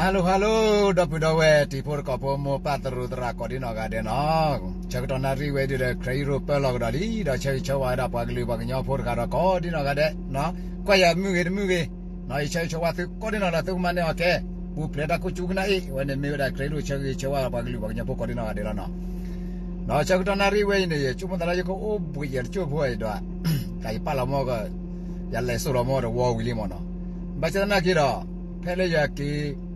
ဟါလိၤဟါလိၤ ဒီပုၢ်ဒီဝဲၢ် တံၤဖိသကိးဖိ မိၢ်ပၢ်သရူးသရၣ် ကိးဒ်နီၢ်ဂၤဒဲးနီၤ, ဆၢကတီၢ်နၣ်ရံၣ်ဝဲဒုဒီး ခရံာ်အံၤရိၣ်ပၢလီၤကဒီးလံ ဒီးဆၢဂ့ၤဆၢဝါဝဲဒၣ်ပှၤကလုာ်ပှၤကညီဖိတဂၤဒီးကိးဒ်နီၢ်ဂၤဒဲးနီၤ, ကွၢ်ယၤမုၢ်ဂ့ၤတမုၢ်ဂ့ၤနီၤ, ယဆၢဂ့ၤဆၢဝါသုကိးဒ်နီၢ်ဂၤဒဲး သုကမၤန့ၢ်အီၤကဲ ပူၤဖျဲးတၢ်ခိၣ်ကၠူကနၣ်အံၤ အဝဲန့ၣ်မ့ၢ်ဝဲဒၣ်ခရံာ်အံၤရိၣ်ဆၢဂ့ၤဆၢဝါပှၤကလုာ်ပှၤကညီဖိကိးဒ်နီၢ်ဂၤဒဲးလီၤနီၤ. ဒီးဆၢကတီၢ်နၣ်ရံၣ်ဝဲအံၤန့ၣ် ယဆိကမိၣ်သးလၢယကအိၣ်ဘှံးယဲၢ်တကၠိၢ်ဖိအံၤဒီး တၢ်ယပာ်လီၤမီၢ်က ယလဲၤစိာ်လီၤမီၢ်တဝီဝံၤလံမၢ်နီၤ. ဘၣ်ဆၣ်သနာ်က့ဒီး ဖဲလၢယက့ၤ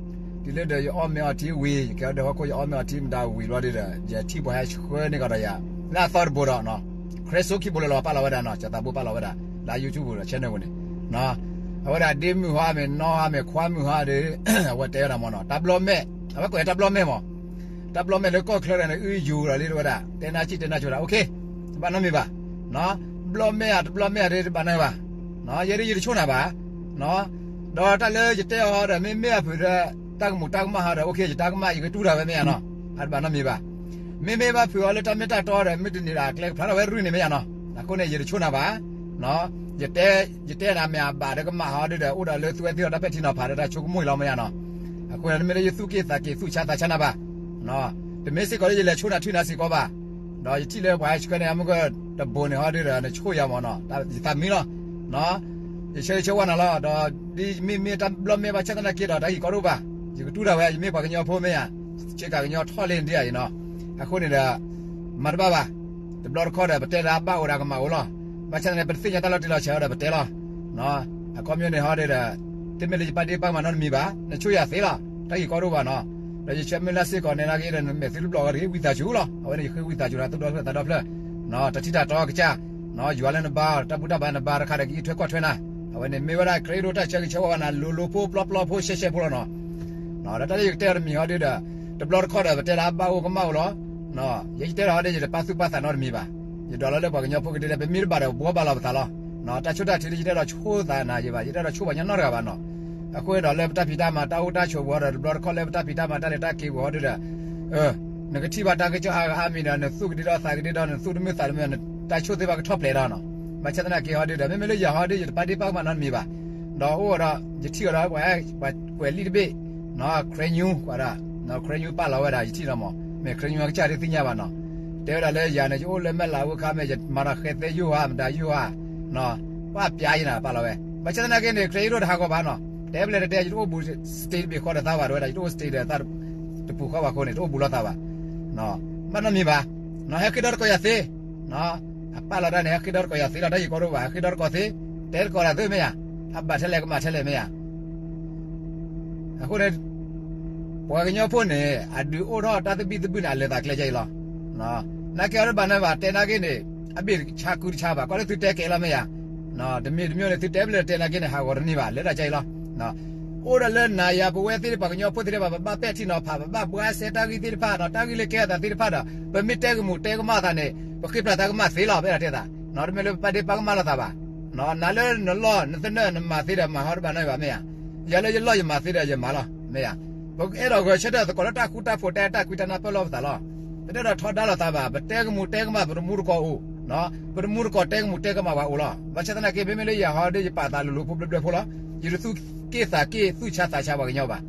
တုၤလၢဒီးယအီၣ်မ့ၤအီထံဝံၤ ယကဲအီၤဒီးဟီၣ်ခိၣ် ယအီၣ်မ့ၤအီထံမတၤဝံၤလီၤဒုဒီး ယထံၣ်ပှၤဟဲဆှၢန့ၢ်ကဒီးယၤ လၢအသီတဘိဒီးနီၤ, ခရံာ်စိခံဘိလၢလီၤပာ်လီၤဝဲဒၣ်နီၤ, ကၠီၤသးဘိပာ်လီၤဝဲဒၣ် လၢ YouTube ဒီး channel ပူၤန့ၣ် အဝဲဒၣ်ဒ့မုၣ်ဟီမ့ၢ်နီၢ်ဟီမ့ၢ်ခွါမုၣ်ဟီဒီး အဝဲတဲဝဲဒၣ်မၢ်နီၤ, တၢ်ဘျီမဲာ် အဝဲကွဲးတၢ်ဘျီမဲာ်မၢ် တၢ်ဘျီမဲာ်လၢကီၢ်ချၢဒီးန့ၣ် အုယိၤလီၤလံတဝဲဒၣ် တဲနါစံၣ်တဲနါဆိဒၣ် okay တဘၣ်နီတမံၤဘၣ်, ဘျီမဲာ်ဧါ တဘျီမဲာ်ဧါဒ်တဘၣ်နီတမံၤဘၣ်, ယဲဒ်ယတဆိနၤဘၣ်, ဒီးတၢ်လၢယတဲအီၤဒီး မ့မ့ၢ်အဖုးဒီး တၢ်ကမူးတၢ်ကမၣ်ဟီဒီး okay ယတၢ်ကမၣ် ယကတူၢ်တၢ်ဝဲမ့ၢ်ဧါနီၤ, အတဘၣ်နီတမံၤဘၣ်, မ့မ့ၢ်ဘၣ်ဖုးအီၤလၢတၢ်မ့ၢ်တၢ်တီဒီး မုၢ်တနံၤဒီးအကျဲကဖျါထီၣ်ဝဲရုၢ်န့ၣ်မ့ၢ်ဧါနီၤ, အဃိန့ၣ် ယတဆိနၤဘၣ် ယတဲ ယတဲနၤမ့ၢ်အဘၣ်ဒီးကမၣ်ဟီဒုဒီး အိၣ်ဒီးလၢသုဝဲသ့ၣ်အီၤတၢ်ပဲာ်ထံနီၤဖးဒီးတၢ်ဆိကမိၣ်အံၤလီၤမ့ၢ်ဧါနီၤ, အဃိန့ၣ် တမ့ၢ်လၢယသူၣ်က့ၣ်သးက့ၤသူၣ်ဆါသးဆါနၤဘၣ်, တမ့ၢ်စ့ၢ်ကီးလၢယလဲၤဆိနၤထွံနၤစ့ၢ်ကီးဘၣ်, ဒီးယထံၣ်လၢပှၤဟဲဆှၢန့ၣ် မုၢ်ကတဘိန့ၣ်ဟီဒုဒီး နဆိၣ်ယၤမၢ်နီၤ, ယသးမံလီၤ, ယဆၢဂ့ၤဆၢဝါနၤလီၤ, ဒီးဒ်မ့မ့ၢ်တၢ်ဘျီမဲာ်ဘၣ်ဆၣ်သနာ်က့ဒီး တၢ်ဂ့ၢ်ကီဒိၣ်ဘၣ်, ယကတူၢ်တၢ်ဝဲ ယမ့ၢ်ပှၤကညီဖိမ့ၢ်ဧါ, ဆ့ကၤကညီထီၣ်လံဒ်အံၤနီၤ, အဃိန့ၣ်ဒီး မၤတဘၣ်ဘၣ်, တဘျီတခီၣ်ဒီး ပတဲလၢအဘၣ်အိၣ်ဒီးကမၣ်အိၣ်လီၤ, ဘၣ်ဆၣ်သနာ်က့ ပတသ့ၣ်ညါတၢ်လီၤတံၢ်လီၤဆဲးအီၤဒီးပတဲလီၤ, အခီပညီန့ၣ်ဟီဒုဒီး တမ့ၢ်လၢယပာ်ဒ့ပာ်ကမၣ်နီတမံၤဘၣ်, နဆိၣ်ယၤသ့လီၤ, တၢ်ဂ့ၢ်ကီဒိၣ်ဘၣ်နီၤ, ဒီးယဆၢမုၢ်လၢ်စ့ၢ်ကီးန့ၣ်နာ်က့ဒီး နမဲာ်သုတဘျီၣ်ဂီၤတဂ့ၤ ဝံသးစူၤလီၤ, အဝဲန့ၣ်ယဃ့ဝံသးစူၤနၤ သူၣ်ဒီဖျၢၣ်သးဒီဖျၢၣ်, တၢ်ထံၣ်တၢ်တီကစၢ်, ယွၤလၢနဘါ တၢ်ဘူၣ်တၢ်ဘါနဘါတခါဒီး ကအံးထွဲကွၢ်ထွဲနၤ, အဝဲန့ၣ်မ့ၢ်ဝဲဒၣ်ခရံာ်အံၤဒိၣ်တၢ်ဆၢဂ့ၤဆၢဝါဘၣ်နၤ လိၤလိၤဖိပျီပျီဖိရှဲရှဲဖိလီၤနီၤ ဒီးတၢ်လၢယကတဲအီၤတမံၤဟီဒုဒီး တဘျီတခီၣ်ဒီး ပတဲလၢအဘၣ်အိၣ်ကမၣ်အိၣ်လီၤ, ယဲယတဲထီၣ်ဟီဒု ယတပာ်သူၣ်ပာ်သးနီတမံၤဘၣ်, ယဒွးလီၤလၢပှၤကညီဖိကဒဲဒဲ ပမ့ၢ်တဘၣ်ဒီး ပဘှီဘၣ်လီၤပသးလီၤ, တၢ်ဆိၣ်တၢ်ထုးဒု ယတအဲၣ်ဒိးဆိၣ်သးနၤယံၤဘၣ်, ယတအဲၣ်ဒိးဆိၣ်ပှၤကညီနီတဂၤဘၣ်နီၤ, အဃိဒီးလၢပတၢ်ဖံးတၢ်မၤတၢ်အိၣ်တၢ်ဆိးပူၤဟီဒီး တဘျီတခီၣ်လၢပတၢ်ဖံးတၢ်မၤတၢ်လဲၤတၢ်က့ၤပူၤဟီဒုဒီး နကထံၣ်ဘၣ်တၢ်ကစီၣ်အါဂၤအါမံၤဒီး နသူၣ်ကဒ့ဒီးသးကဒ့ဒီး နသူၣ်တမုာ်သးတမုာ် နတၢ်ဆိၣ်သ့ၣ်တဖၣ်ကထီၣ်ဖျဲးဒီးနီၤ, ဘၣ်ဆၣ်သနာ်က့ဟီဒုဒီး မ့မ့ၢ်လၢယၤဟီဒု ယတပာ်ဒ့ပာ်ကမၣ်နီတမံၤဘၣ်, ဒီးအိၣ်ဒီး ယထံၣ်အီၤဒီး ပှၤကွဲးလံာ်တဘ့ၣ်, ခရံာ်ညူ ကွၢ်ဒၣ်, ခရံာ်ညူပာ်လီၤဝဲဒၣ် ယထံၣ်လီၤမး, မ့ၢ်ခရံာ်ညူအကစၢ်ဒုးသ့ၣ်ညါဘၣ်နီၤ, တဲဝဲဒၣ်လၢယၤန့ၣ် ယအိၣ်လၢမဲၢ်လးဝဲခါမ့ၢ် ယမၤဒီးဃဲသဲယိၣ်ဧါ မတၤယိၣ်ဧါ, ပှၤပျါယနၤပာ်လီၤဝဲ, ဘၣ်ဆၣ်သနာ်က့န့ၣ် ခရံာ်အံၤဒိၣ်တဟးဂီၤဘၣ်နီၤ, တဲပလဲၤတတဲ ယတအိၣ်ဘူး state တဘ့ၣ်ဃီဒီးသးဘၣ် တဲဝဲဒၣ် ယတအိၣ် state ဒီးသးတပူၤဃီဘၣ်အဃိန့ၣ် တအိၣ်ဘူးလိာ်သးဘၣ်, ဘၣ်နီတမံၤဘၣ်, ဟဲဃ့ဒီသကိးယၤသ့, အပာ်လီၤတၢ်န့ၣ် ဟဲဃ့ဒီသကိးယၤသ့လီၤ တၢ်ဂ့ၢ်ကီဒိၣ်ဘၣ် ဟဲဃ့ဒီသကိးသ့, တဲသကိးတၢ်သ့မ့ၢ်ယၤ, အဘၣ်ထဲလဲၣ်ကမၣ်ထဲလဲၣ်မ့ၢ်ယၤ အဃိန့ၣ် ပှၤကညီဖိန့ၣ် အဒုးအိၣ်ထီၣ်တၢ်သဘံၣ်သဘုၣ်န့ၣ် အလဲၤသးကျဲကဲအံၤလီၤ. နာ်က့အီၤတဘၣ်န့ၣ်ဘၣ် တဲနာ်က့န့ၣ် အဘ့ၣ်ဆါကုတဆါဘၣ် ကွၢ်လၢသုတဲကဲလီၤမ့ၢ်ယၤ, တမံၤတမံၤန့ၣ် သုတဲပလဲၤတဲနာ်က့န့ၣ် ဟးဂီၤတန့ၢ်ဘၣ် လဲၤဒၣ်ကဲအံၤလီၤ. အိၣ်ဒီးလၢနၤယၤပဝဲသ့ၣ်ပှၤကညီဖိသ့ၣ်တဖၣ် ပဘၣ်ပဲာ်ထံနီၤဖး ပဘၣ်ဘှါစဲတၢ်ဂ့ၢ်သ့ၣ်တဖၣ်ဒီး တၢ်ဂ့ၢ်လၢကဲအသးသ့ၣ်တဖၣ်ဒီး ပမ့ၢ်တဲကမူးတဲကမၣ်သးန့ၣ် ပဃ့ပျၢ်သးကမၣ်သ့လီၤ ပအဲၣ်ဒိးတဲသး, တမ့ၢ်လၢပပာ်ဒ့ပာ်ကမၣ်လိာ်သးဘၣ် နၤလၢနလီၢ်နသနၢၣ်နမၤသ့ဒီးမၤဟီတဘၣ်နီတမံၤဘၣ်မ့ၢ်ယၤ, ယၤလၢယလီၢ်ယမၤသ့ဒီးယမၤလီၤ မ့ၢ်ယၤ, ပအဲၣ်ဒိးဂဲၤဆၢထၢၣ်သကိးလၢတၢ်ဃူတၢ်ဖိး တဲတၢ်ကွံတၢ်နၢ်ပၢၢ်လိာ်ပသးလီၤ. ပတအဲၣ်ဒိးထီဒါလိာ်သးဘၣ် ပတဲကမူးတဲကမၣ် ပတမူတကိးအိၣ်, ပတမူတကိးတဲကမူးတဲကမၣ်ပှၤအိၣ်လီၤ. ဘၣ်ဆၣ်သနာ်က့ မ့မ့ၢ်လၢယၤဟီဒီး ယပာ်သးလိၤလိၤဖိဘျၢဘျၢဖိလီၤ. ယတသူၣ်က့ၣ်သးက့ၣ်သူၣ်ဆါသးဆါပှၤကညီဘၣ်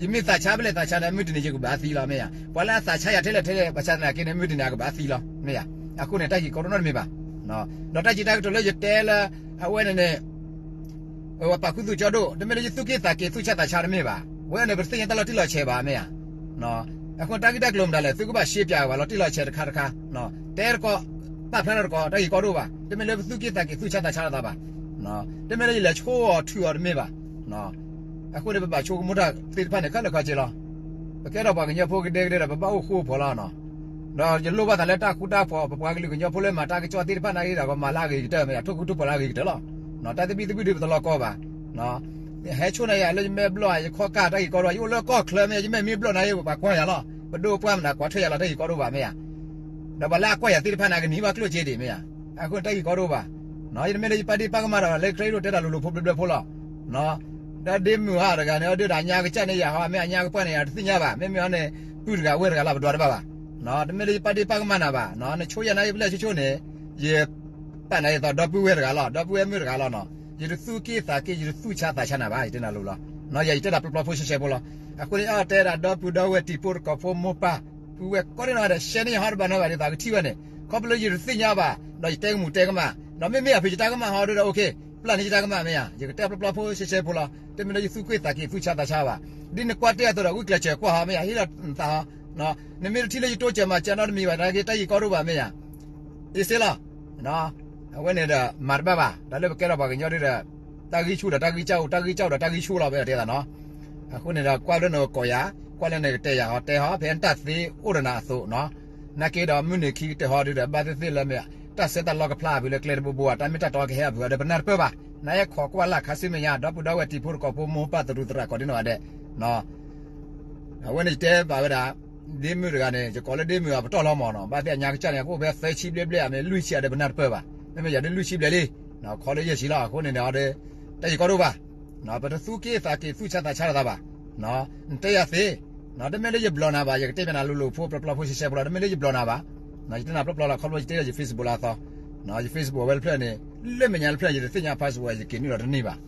ယမ့ၢ်သးဆါဖဲလဲၣ်သးဆါန့ၣ် မုၢ်တနံၤယကဘၣ်သံလီၤမ့ၢ်ယၤ, ပှၤလၢအသးဆါယၤထဲလဲၣ်ထဲလဲၣ် ဘၣ်ဆၣ်သနာ်က့န့ၣ် မုၢ်တနံၤအကဘၣ်သံလီၤမ့ၢ်ယၤ, အဃိန့ၣ် တၢ်ဂ့ၢ်ကီဒိၣ်နီတမံၤဘၣ်, ဒီးတၢ်စံးတၢ်ကတိၤလၢယတဲလၢ အဝဲန့ၣ်န့ၣ် ပှၤပာ်ခူသူၣ်ကၠီဒိၣ် တမ့ၢ်လၢယသူၣ်က့ၣ်သးက့ၣ်သူၣ်ဆါသးဆါတမ့ၢ်ဘၣ်, ဝဲန့ၣ် ပတသ့ၣ်ညါတၢ်လီၤတံၢ်လီၤဆဲးဘၣ်မ့ၢ်ယၤ, အဃိတၢ်ဂ့ၢ်တၢ်ကျိၤမတၤလဲၣ် သုကဘၣ်ရှဲပၠးဝဲလီၤတံၢ်လီၤဆဲးတခါတခါ, တဲတကီး ပာ်ဖျါထီၣ်တကီး တၢ်ဂ့ၢ်ကီဒိၣ်ဘၣ်, တမ့ၢ်လၢပသူၣ်က့ၣ်သးက့ၣ်သူၣ်ဆါသးဆါလိာ်သးဘၣ်, တမ့ၢ်လၢယလဲၤဆိအီၤထုးအီၤတမ့ၢ်ဘၣ်, အဃိန့ၣ် ပဘၣ်ဆိကမိၣ်တၢ်သ့ၣ်တဖၣ်န့ၣ် ခဲလၢာ်ခဲဆ့လီၤ. ပကဲထီၣ်ပှၤကညီဖိကဒဲကဒဲဒီး ပဘၣ်အိၣ်ဃူအိၣ်ဖိးလီၤနီၤ, ဒီးယလိၣ်ဘၣ်သးလၢတၢ်ဃူတၢ်ဖိး ပပှၤကလုာ်ကညီဖိလၢမၤတၢ်ကစီၣ်သ့ၣ်တဖၣ်နာ်က့ဒီး ပမၤလၢအဂ့ၤကတၢၢ်မ့ၢ်ယၤ ထိၣ်ဃူထိၣ်ဖိးလၢအဂ့ၤကတၢၢ်လီၤ. တၢ်သဘံၣ်သဘုၣ်ဒုးပတလီၤကီဘၣ်, ဟဲဆိၣ်နၤယၤလၢယမဲာ်ဘျီၣ် ယခီၣ်ကၢ် တၢ်ဂ့ၢ်ကီဒိၣ်ဘၣ်, ယအိၣ်လၢကီၢ်ချၢမ့ၢ်ယၤ ယမဲာ်မ့ၢ်ဘျီၣ်နာ်က့ ပှၤကွၢ်ယၤလီၤ, ပဒိၣ်ပှၢ်မနုၤကွၢ်ထွဲယၤလီၤ တၢ်ဂ့ၢ်ကီဒိၣ်ဘၣ်မ့ၢ်ယၤ, ဒီးပှၤလၢအကွၢ်ယၤသ့ၣ်တဖၣ်နာ်က့ နံၤဘၣ်ကျိၣ်စ့ဒံးမ့ၢ်ယၤ, အဃိန့ၣ်တၢ်ဂ့ၢ်ကီဒိၣ်ဘၣ်, ယတမ့ၢ်လၢယပာ်ဒ့ၣ်ပာ်ကမၣ်ဒီး လၢခရံာ်ဒိၣ်တဲတၢ်လိၤလိၤဖိဘျၢဘျၢဖိလီၤ. ဒီးဒ့မုၣ်ဟးတဂၤန့ၣ် အဒုးဒီးအညါကစၢ်န့ၣ် ယၤဟီ မ့ၢ်အညါကပှၢ်န့ၣ် ယၤတသ့ၣ်ညါဘၣ်, မ့မ့ၢ်အီၤန့ၣ် ပုၢ်တဂၤဝဲၢ်တဂၤလီၤ ပဒွးတဘၣ်ဘၣ်, တမ့ၢ်လၢယပာ်ဒ့ၣ်ပာ်ကမၣ်နၤဘၣ်, နဆိယၤနာ်ယပလဲၣ်ဆိဆိန့ၣ် ယပာ်နၤယသးဒီပုၢ်ဝဲၢ်တဂၤလီၤ ဒီပုၢ်ဝဲၢ်မုၣ်တဂၤလီၤနီၤ, ယတသူၣ်က့ၣ်သးက့ၣ် ယတသူၣ်ဆါသးဆါနၤဘၣ် ယတဲနၤလိၤလီၤ. ယတဲဒၣ်ပျီပျီဖိရှဲရှဲဖိလီၤ. အဃိန့ၣ် အတဲဒၣ်ဒီပုၢ်ဒီဝဲၢ်တံၤဖိသကိးဖိမိၢ်ပၢ် ပုၢ်ဝဲၢ်ကိးဒံနီၢ်ဂၤဒဲး ရှဲန့ၢ်ယဟီတဘၣ်နီတဂၤဒ်သိးကထံၣ်ဝဲန့ၣ် ခီဖျိယတသ့ၣ်ညါဘၣ် ဒီးယတဲကမူၣ်တဲကမၣ် ဒီးမ့မ့ၢ်အဖုၣ်ယတၢ်ကမၣ်ဟီဒီး OK ပျၢ်န့ၢ်ယတၢ်ကမၣ်မ့ၢ်ဧါ. ယကတဲပျီပျီဖိရှဲရှဲဖိလီၤ. တမ့ၢ်လၢယသူၣ်က့ၣ်သးက့ၤသူၣ်ဆါသးဆါဘၣ်. ဒ်နကွၢ်တဲအသိးဒီး ဂုာ်ကျဲးစၢးကွၢ်ဟီမ့ၢ်ဧါ ဟ့ၣ်လီၤနသးဟီ နမ့ၢ်တထံၣ်လၢယတိစၢၤမၤစၢၤနီတမံၤဘၣ် နာ်က့တၢ်ဂ့ၢ်ကီဒိၣ်ဘၣ်မ့ၢ်ဧါ. အ့စ့လီၤ. အဝဲန့ၣ်ဒီးမၤတဘၣ်ဘၣ် တၢ်လၢပကဲထီၣ်ပှၤကညီဒ်ဒီး တၢ်ဂံၢ်ဆူၣ်ဒီးတၢ်ဂံၢ်စၢ်အိၣ် တၢ်ဂံၢ်စၢ်အိၣ်လီၤ ပတဲသးနီၤ. အဃိန့ၣ်ဒီး ကွၢ်လၢနကကိးယၤ ကွၢ်လၢနကတဲယၤဟီတဲဟီ ဖဲနတၢ်သ့အိၣ်ဒီးနၤအသိးနီၤ. နာ်က့ဒီးမုၢ်နံၤခံကတၢၢ်ဟီဒ်ဒီး ဘၣ်သ့ၣ်သ့ၣ်လၢမ့ၢ် တၢ်ဆဲးတၢ်လီကဖျါအဖုလၢကျဲတဘိဘိ တၢ်မ့ၢ်တၢ်တီကဟဲအဖုဒီး ပနၢ်တပၢၢ်ဘၣ်. နဟဲခိးကွၢ်လၢ်ခါဆူမဲာ်ညါ ဒီပုၢ်ဒီဝဲၢ်တံၤဖိသကိးဖိမိၢ်ပၢ်သရူးသရၣ်ကိးဒံနီၢ်ဂၤဒဲး အဝဲန့ၣ်ယတဲဘၣ်ဝဲဒၣ် ဒ့မုၣ်တဂၤန့ၣ် ယကိးလၢဒ့မုၣ်အပတီၢ်လီၤမၢ်နီၤ ဘၣ်သ့ၣ်အညါကစၢ်န့ၣ် ကအိၣ်ဖဲသၢဆံဘျဲၣ်ဘျဲၣ် အမ့ၢ်လွံၢ်ဆံအဒဲး ပနၢ်တပၢၢ်ဘၣ်. မ့မ့ၢ်ယၤဒ်လွံၢ်ဆံဘျဲၣ်လံ ခီလၢယဲၢ်ဆံလီၤ. အဃိန့ၣ်န့ၣ်ဒီး တၢ်ဂ့ၢ်ကီဒိၣ်ဘၣ် ပတသူၣ်က့ၣ်သးက့ၤသူၣ်ဆါသးဆါလိာ်သးဘၣ်. နတဲယၤသ့ တမ့ၢ်လၢယဘျီနၤဘၣ် ယကတဲပျးနၤလိၤလိၤဖိ ပျီပျီဖိရှဲရှဲဖိလီၤ တမ့ၢ်လၢယဘျီနၤဘၣ်. ယတဲနၤပျီပျီလီၤ ခီဖျိယတဲဒီးယ Facebook လၢအသီ ယ Facebook အဝဲတဖျၢၣ်န့ၣ် လၢမဲာ်ညါတဖျၢၣ် ယတသ့ၣ်ညါ password ယက့ၤနုာ်လီၤတန့ၢ်ဘၣ်.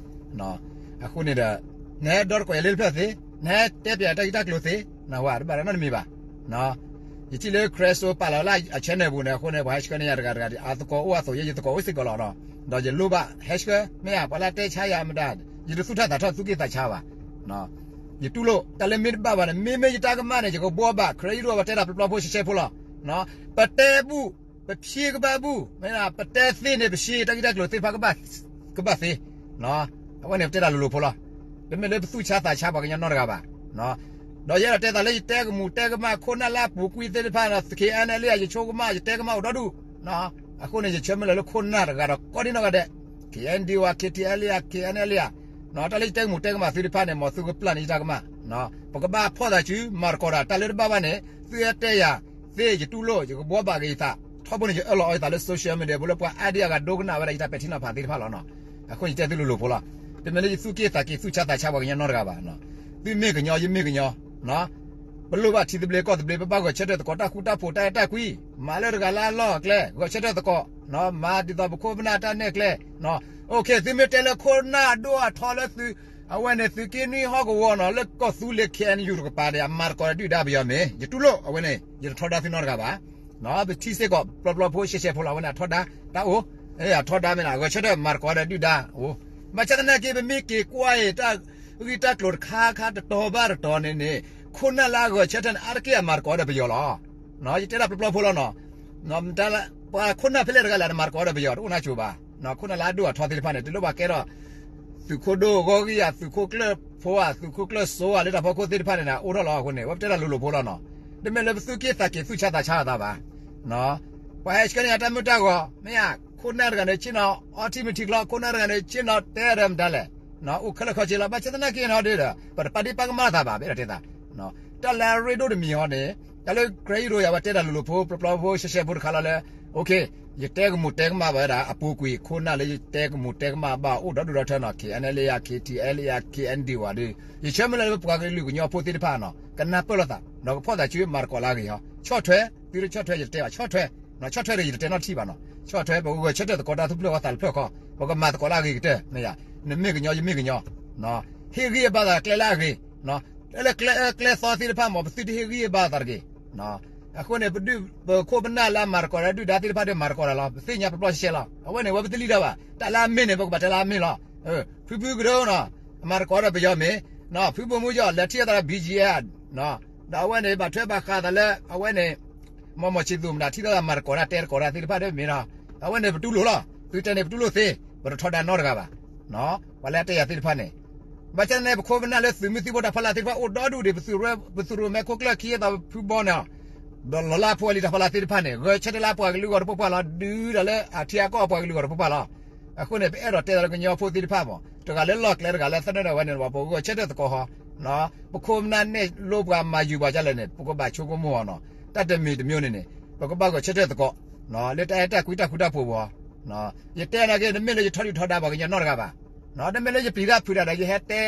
အဃိန့ၣ်ဒီး နဟဲဒီတကိးယၤလၢတဖျၢၣ်သ့ နဟဲတဲပျးတၢ်ဂ့ၢ်တၢ်ကျိၤသ့ နဝဲတဘၣ်နီတမံၤဘၣ်. ယထံၣ်လၢ Crystal ပာ်လီၤလၢအ channel ပူၤန့ၣ် အဃိန့ၣ် ပှၤဟဲဆှၢန့ၢ်ယၤတဂၤတဂၤဒ် အသကိးအိၣ်အသိးယဲ ယသကိးအိၣ်စ့ၢ်ကီးလီၤ. ဒီးယလိၣ်ဘၣ်ဟဲဆှၢ မ့ၢ်ဧါ ပှၤလၢတဲဆါယၤမတၤ ယတသူၣ်ထၣ်သးထီၣ်သူၣ်က့ၣ်သးဆါဘၣ်. ယတူၣ်လိာ် တၢ်လၢမ့ၢ်တဘၣ်ဘၣ်န့ၣ် မ့မ့ၢ်ယတၢ်ကမၣ်န့ၣ် ယကဘှီဘၣ် ခရံာ်အံၤဒိၣ် ပတဲဒၣ်ပျီပျီဖိရှဲရှဲဖိလီၤ. ပတဲဘူၣ် ပဖံးကဘၣ်ဘူၣ် မ့ၢ် ပတဲသ့န့ၣ် ပရှဲတၢ်ဂ့ၢ်တၢ်ကျိၤသ့ၣ်တဖၣ် ကဘၣ်သ့. အဝဲန့ၣ်ပတဲဒၣ်လိၤလိၤဖိလီၤ. တမ့ၢ်လၢပသူၣ်ဆါသးဆါပှၤကညီနီတဂၤဘၣ်. ဒီးယအဲၣ်ဒိးတဲသးလၢယတဲကမူၣ်တဲကမၣ် ခိၣ်နၢ်လၢအပူၤကွံာ်သ့ၣ်တဖၣ်န့ၣ် KNLA ယဆိကမိၣ် ယတဲကမၣ်အိၣ်ဒီဒူၣ်. အဃိန့ၣ် ယဆၢမုၢ်လၢ်လၢခိၣ်နၢ်တဂၤဒီးကိးဒံနီၢ်ဂၤဒဲး KNDO ဧါ KTLA ဧါ KNLA ဧါ တၢ်လၢယတဲကမူၣ်တဲကမၣ်သုတဖၣ်န့ၣ် မ်သုကပျၢ်န့ၢ်ယတၢ်ကမၣ်. ပကဘၣ်ဖီၣ်သးစု မၤသကိးတၢ် တၢ်လၢတဘၣ်ဘၣ်န့ၣ် သုဟဲတဲယၤသ့ ယတူၢ်လိာ် ယကဘှီဘၣ်က့ၤယသး ထီဘိန့ၣ် ယအၢၣ်လီၤအီၤယသးလၢ social media ဖိလၢပှၤအါဒံအါ ဂၤဒိကနၣ်ဝဲဒၣ်ယတၢ်ပဲာ်ထံနီၤဖးသ့ၣ်တဖၣ်လီၤ. အဃိန့ၣ် ယတဲသုလိၤလိၤဖိလီၤ. တမ့ၢ်လၢယသူၣ်က့ၣ်သးက့ၤသူၣ်ဆါသးဆါပှၤကညီနီတဂၤဘၣ်. သုမ့ၢ်ကညီ ယမ့ၢ်ကညီ ပလိၣ်ဘၣ်ထံသဘျ့ကီၢ်သဘျ့ ပဘၣ်ဂဲၤဆၢထၢၣ်သကိး တၢ်ဃူတၢ်ဖိး တၢ်အဲၣ်တၢ်ကွံ မၤလၢတဂၤလၢအလီၢ်အကျဲ ဂဲၤဆၢထၢၣ်သကိး မၤဒ်သိးပခိၣ်ပနၢ်တၢ်နဲၣ်ကျဲ OK သုမ့ၢ်တဲလၢခိၣ်နၢ်ဒိၣ်အထီလၢသု အဝဲန့ၣ်သုးက့နွံဟီၣ်ကဝီၤနီၤ လၢကီၢ်သူလ့ၤ KNU တကပၤဒီး အမၤသကိးဒီးဒုၣ်ဒါပယီၤမ့ၢ် ယတူၢ်လိာ်အဝဲန့ၣ် ယတထီဒါသုနီတဂၤဘၣ်. ပထံစ့ၢ်ကီး ပျီပျီဖိရှဲရှဲဖိလီၤ အဝဲန့ၣ်အထီဒါ တၢ်အိၣ် အထီဒါမ့ၢ်နီၤ ဂဲၤဆၢထၢၣ်မၤသကိးဒီးဒုၣ်ဒါအိၣ်. ဘၣ်ဆၣ်သနာ်က့ ပမ့ၢ်က့ၤကွၢ်အံၤ တၢ်ဂ့ၢ်တၢ်ကျိၤတခါခါတတီၤဘၣ်တတီၤန့ၣ်န့ၣ် ခိၣ်နၢ်လၢအဂဲၤဆၢထၢၣ်န့ၣ် အါတက့ၢ်အမၤသကိးဒီးပယီၤလီၤ. ယတဲဒၣ်ပျီပျီဖိလီၤနီၤ ပှၤခိၣ်နၢ်ဖဲလဲၣ်တဂၤလဲၣ် နမၤသကိးဒီးပယီၤ တအိၣ်နါစိၤဘၣ်. ခိၣ်နၢ်လၢအဒိၣ်အထီသ့ၣ်တဖၣ်န့ၣ် တလိၣ်ဘၣ်ကဲထီၣ် သုးခိၣ်ဒိၣ်ဂီၢ်ဂံၢ်ဧါ သုးခိၣ်ကျၢၢ်ဖိဧါ သုးခိၣ်ကျၢၢ်စိဧါ လၢတၢ်ဖီခိၣ်သ့ၣ်တဖၣ်န့ၣ် အိၣ်ထီၣ်လီၤအဃိန့ၣ် ဝဲပတဲတၢ်လိၤလိၤဖိလီၤနီၤ. တမ့ၢ်လၢပသူၣ်က့ၣ်သးက့ၤသူၣ်ဆါသးဆါအသးဘၣ်. ပှၤဟဲဆှၢန့ၢ်ယၤတၢ်မုၢ်တၢ်ဂီၤ မ့ၢ်ဧါ ခိၣ်နၢ်တဂၤန့ၣ် ဆ့ၣ်နီၤ အီထံမ့ၢ်ထံချီ ခိၣ်နၢ်တဂၤန့ၣ် ဆ့ၣ်နီၤတဲဒီးမတၤလဲၣ် အိၣ်ခဲလၢာ်ခဲဆ့လီၤ. ဘၣ်ဆၣ်သနာ်က့နီၤဒီး ပတပာ်ဒ့ၣ်ပာ်ကမၣ်သးဘၣ် ပအဲၣ်ဒိးတဲသး တၢ်လၢအရ့ဒိၣ်တမံၤဟီန့ၣ် တၢ်လၢ ခရံာ်အံၤဒိၣ်ယၤ ပှၤတဲတၢ်လိၤလိၤဖိ ပျီပျီဖိရှဲရှဲဖိတခါလီၤလၢ ယတဲကမူၣ်တဲကမၣ်ဘၣ်ဝဲဒၣ် အပူၤကွံာ် ခိၣ်နၢ်လၢယတဲကမူၣ်တဲကမၣ်ဘၣ်အိၣ်ဒီဒူၣ်ဒီထၢနီၤ KNLA ဧါ KTLA ဧါ KNDO ဧါဒီး ယဆၢမုၢ်လၢ်လၢပပှၤကလုာ်ကညီဖိသ့ၣ်တဖၣ်နီၤ ကနၢ်ပၢၢ်လိာ်သး ဒီးကဖီၣ်သးစုမၤသကိးလၢအဂ့ၤဟီ ဆီၣ်ထွဲ သုတဆီၣ်ထွဲယတတဲဘၣ် ဆီၣ်ထွဲ ဆီၣ်ထွဲဒီးယတတဲနီတထံၣ်ဘၣ်နီၤ ဆီၣ်ထွဲ ပကဂဲၤဆၢထၢၣ်သကိးတၢ်သူၣ်ဖျၢၣ်ဃီသးတဖျၢၣ်ဃီ ပကမၤသကိးလၢအဂ့ၤကတၢၢ် မ့ၢ်ဧါ နမ့ၢ်ကညီ ယမ့ၢ်ကညီ ဟ့ၣ်ဂံၢ်အဘါသးကျဲလၢအဂ့ၤ လၢကျဲအၢကျဲသီသ့ၣ်တဖၣ်မ့ၢ် ပသုတဟ့ၣ်ဂံၢ်အဘါသးတဂ့ၤ. အဃိန့ၣ် ပဒုၣ်ပခိၣ်ပနၢ်လၢအမၤသကိးဒီးဒုၣ်ဒါသ့ၣ်တဖၣ်ဒီးမၤသကိးတၢ်လီၤ ပသ့ၣ်ညါပျီပျီရှဲရှဲလီၤ အဝဲန့ၣ် ဝဲပတလံၣ်တၢ်ဘၣ် တၢ်လၢအမ့ၢ်န့ၣ် ပကဘၣ်တဲလၢအမ့ၢ်လီၤ ဖုဘုကဒိနီၤ အမၤသကိးဒီးပယီၤမ့ၢ် ဖုဘိၣ်မူယီၢ် လဲၤထံၣ်အသးဒီး ဘီၣ်ကၠံၣ်အဲၣ် ဒီးအဝဲန့ၣ် ဘၣ်ထွဲဘၣ်ဃးသးလၢ အဝဲန့ၣ် မီၢ်မီၢ်ဆံးသူၣ်မတၤ ထံၣ်သးမၤသကိးတၢ်တဲသကိးတၢ်သ့ၣ်တဖၣ်ဒီးမ့ၢ်နီၤ အဝဲန့ၣ်ပတူၢ်လိာ်လီၤ သုတဲန့ၣ်ပတူၢ်လိာ်သ့ ပတထီဒါနီတဂၤဘၣ် ပှၤလၢအတဲယၤသ့ၣ်တဖၣ်န့ၣ် ဘၣ်ဆၣ်န့ၣ် ပခိၣ်ပနၢ်လၢသုးမုၢ်သံၣ်ဘိတၢ်ဖီလာ်သ့ၣ်တဖၣ်အိၣ်ဒီဒူၣ်ဒံး ပသုးရိၣ်မဲခိၣ်ကျၢၢ်ခံအသးဖုဘီန့ၣ် ဒီးလီၤလၢဖိအလံၤတၢ်ဖီလာ်သ့ၣ်တဖၣ်န့ၣ် ဂဲၤဆၢထၢၣ်လၢပှၤကလုာ်ဂီၢ်တပှဲၤပှဲၤလီၤ ဒုးဒီးလၢအထံအကီၢ်ပှၤကလုာ်ဂီၢ်တပှဲၤပှဲၤလီၤ. အဃိန့ၣ် ပအဲၣ်ဒိးတဲသးလၢကညီဖိသ့ၣ်တဖၣ်မ့ၢ် တဂၤလၢလီၢ်ကျဲတဂၤလၢသနၢၣ်ဒီးဝဲန့ၣ် ပဂဲၤဆၢထၢၣ်သကိးဃီ ပခိၣ်ပနၢ်န့ၣ်လိပှၤမၤယုၤပှၤဒ်လဲၣ်န့ၣ် ပကဘၣ်ဆိကမိၣ်အီၤနီၤ တၢ်တမံၤတမံၤန့ၣ်န့ၣ် ပကဘၣ်ဂဲၤဆၢထၢၣ်သကိး လၢတၢ်အဲၣ်တၢ်ကွံတၢ်ဃူတၢ်ဖိးပူၤ ယတဲနာ်က့ တမ့ၢ်လၢယထီဒုၣ်ထီဒါပှၤကညီနီတဂၤဘၣ် တမ့ၢ်လၢယပျံၤတၢ်ဖုးတၢ်ဒီး ယဟဲတဲ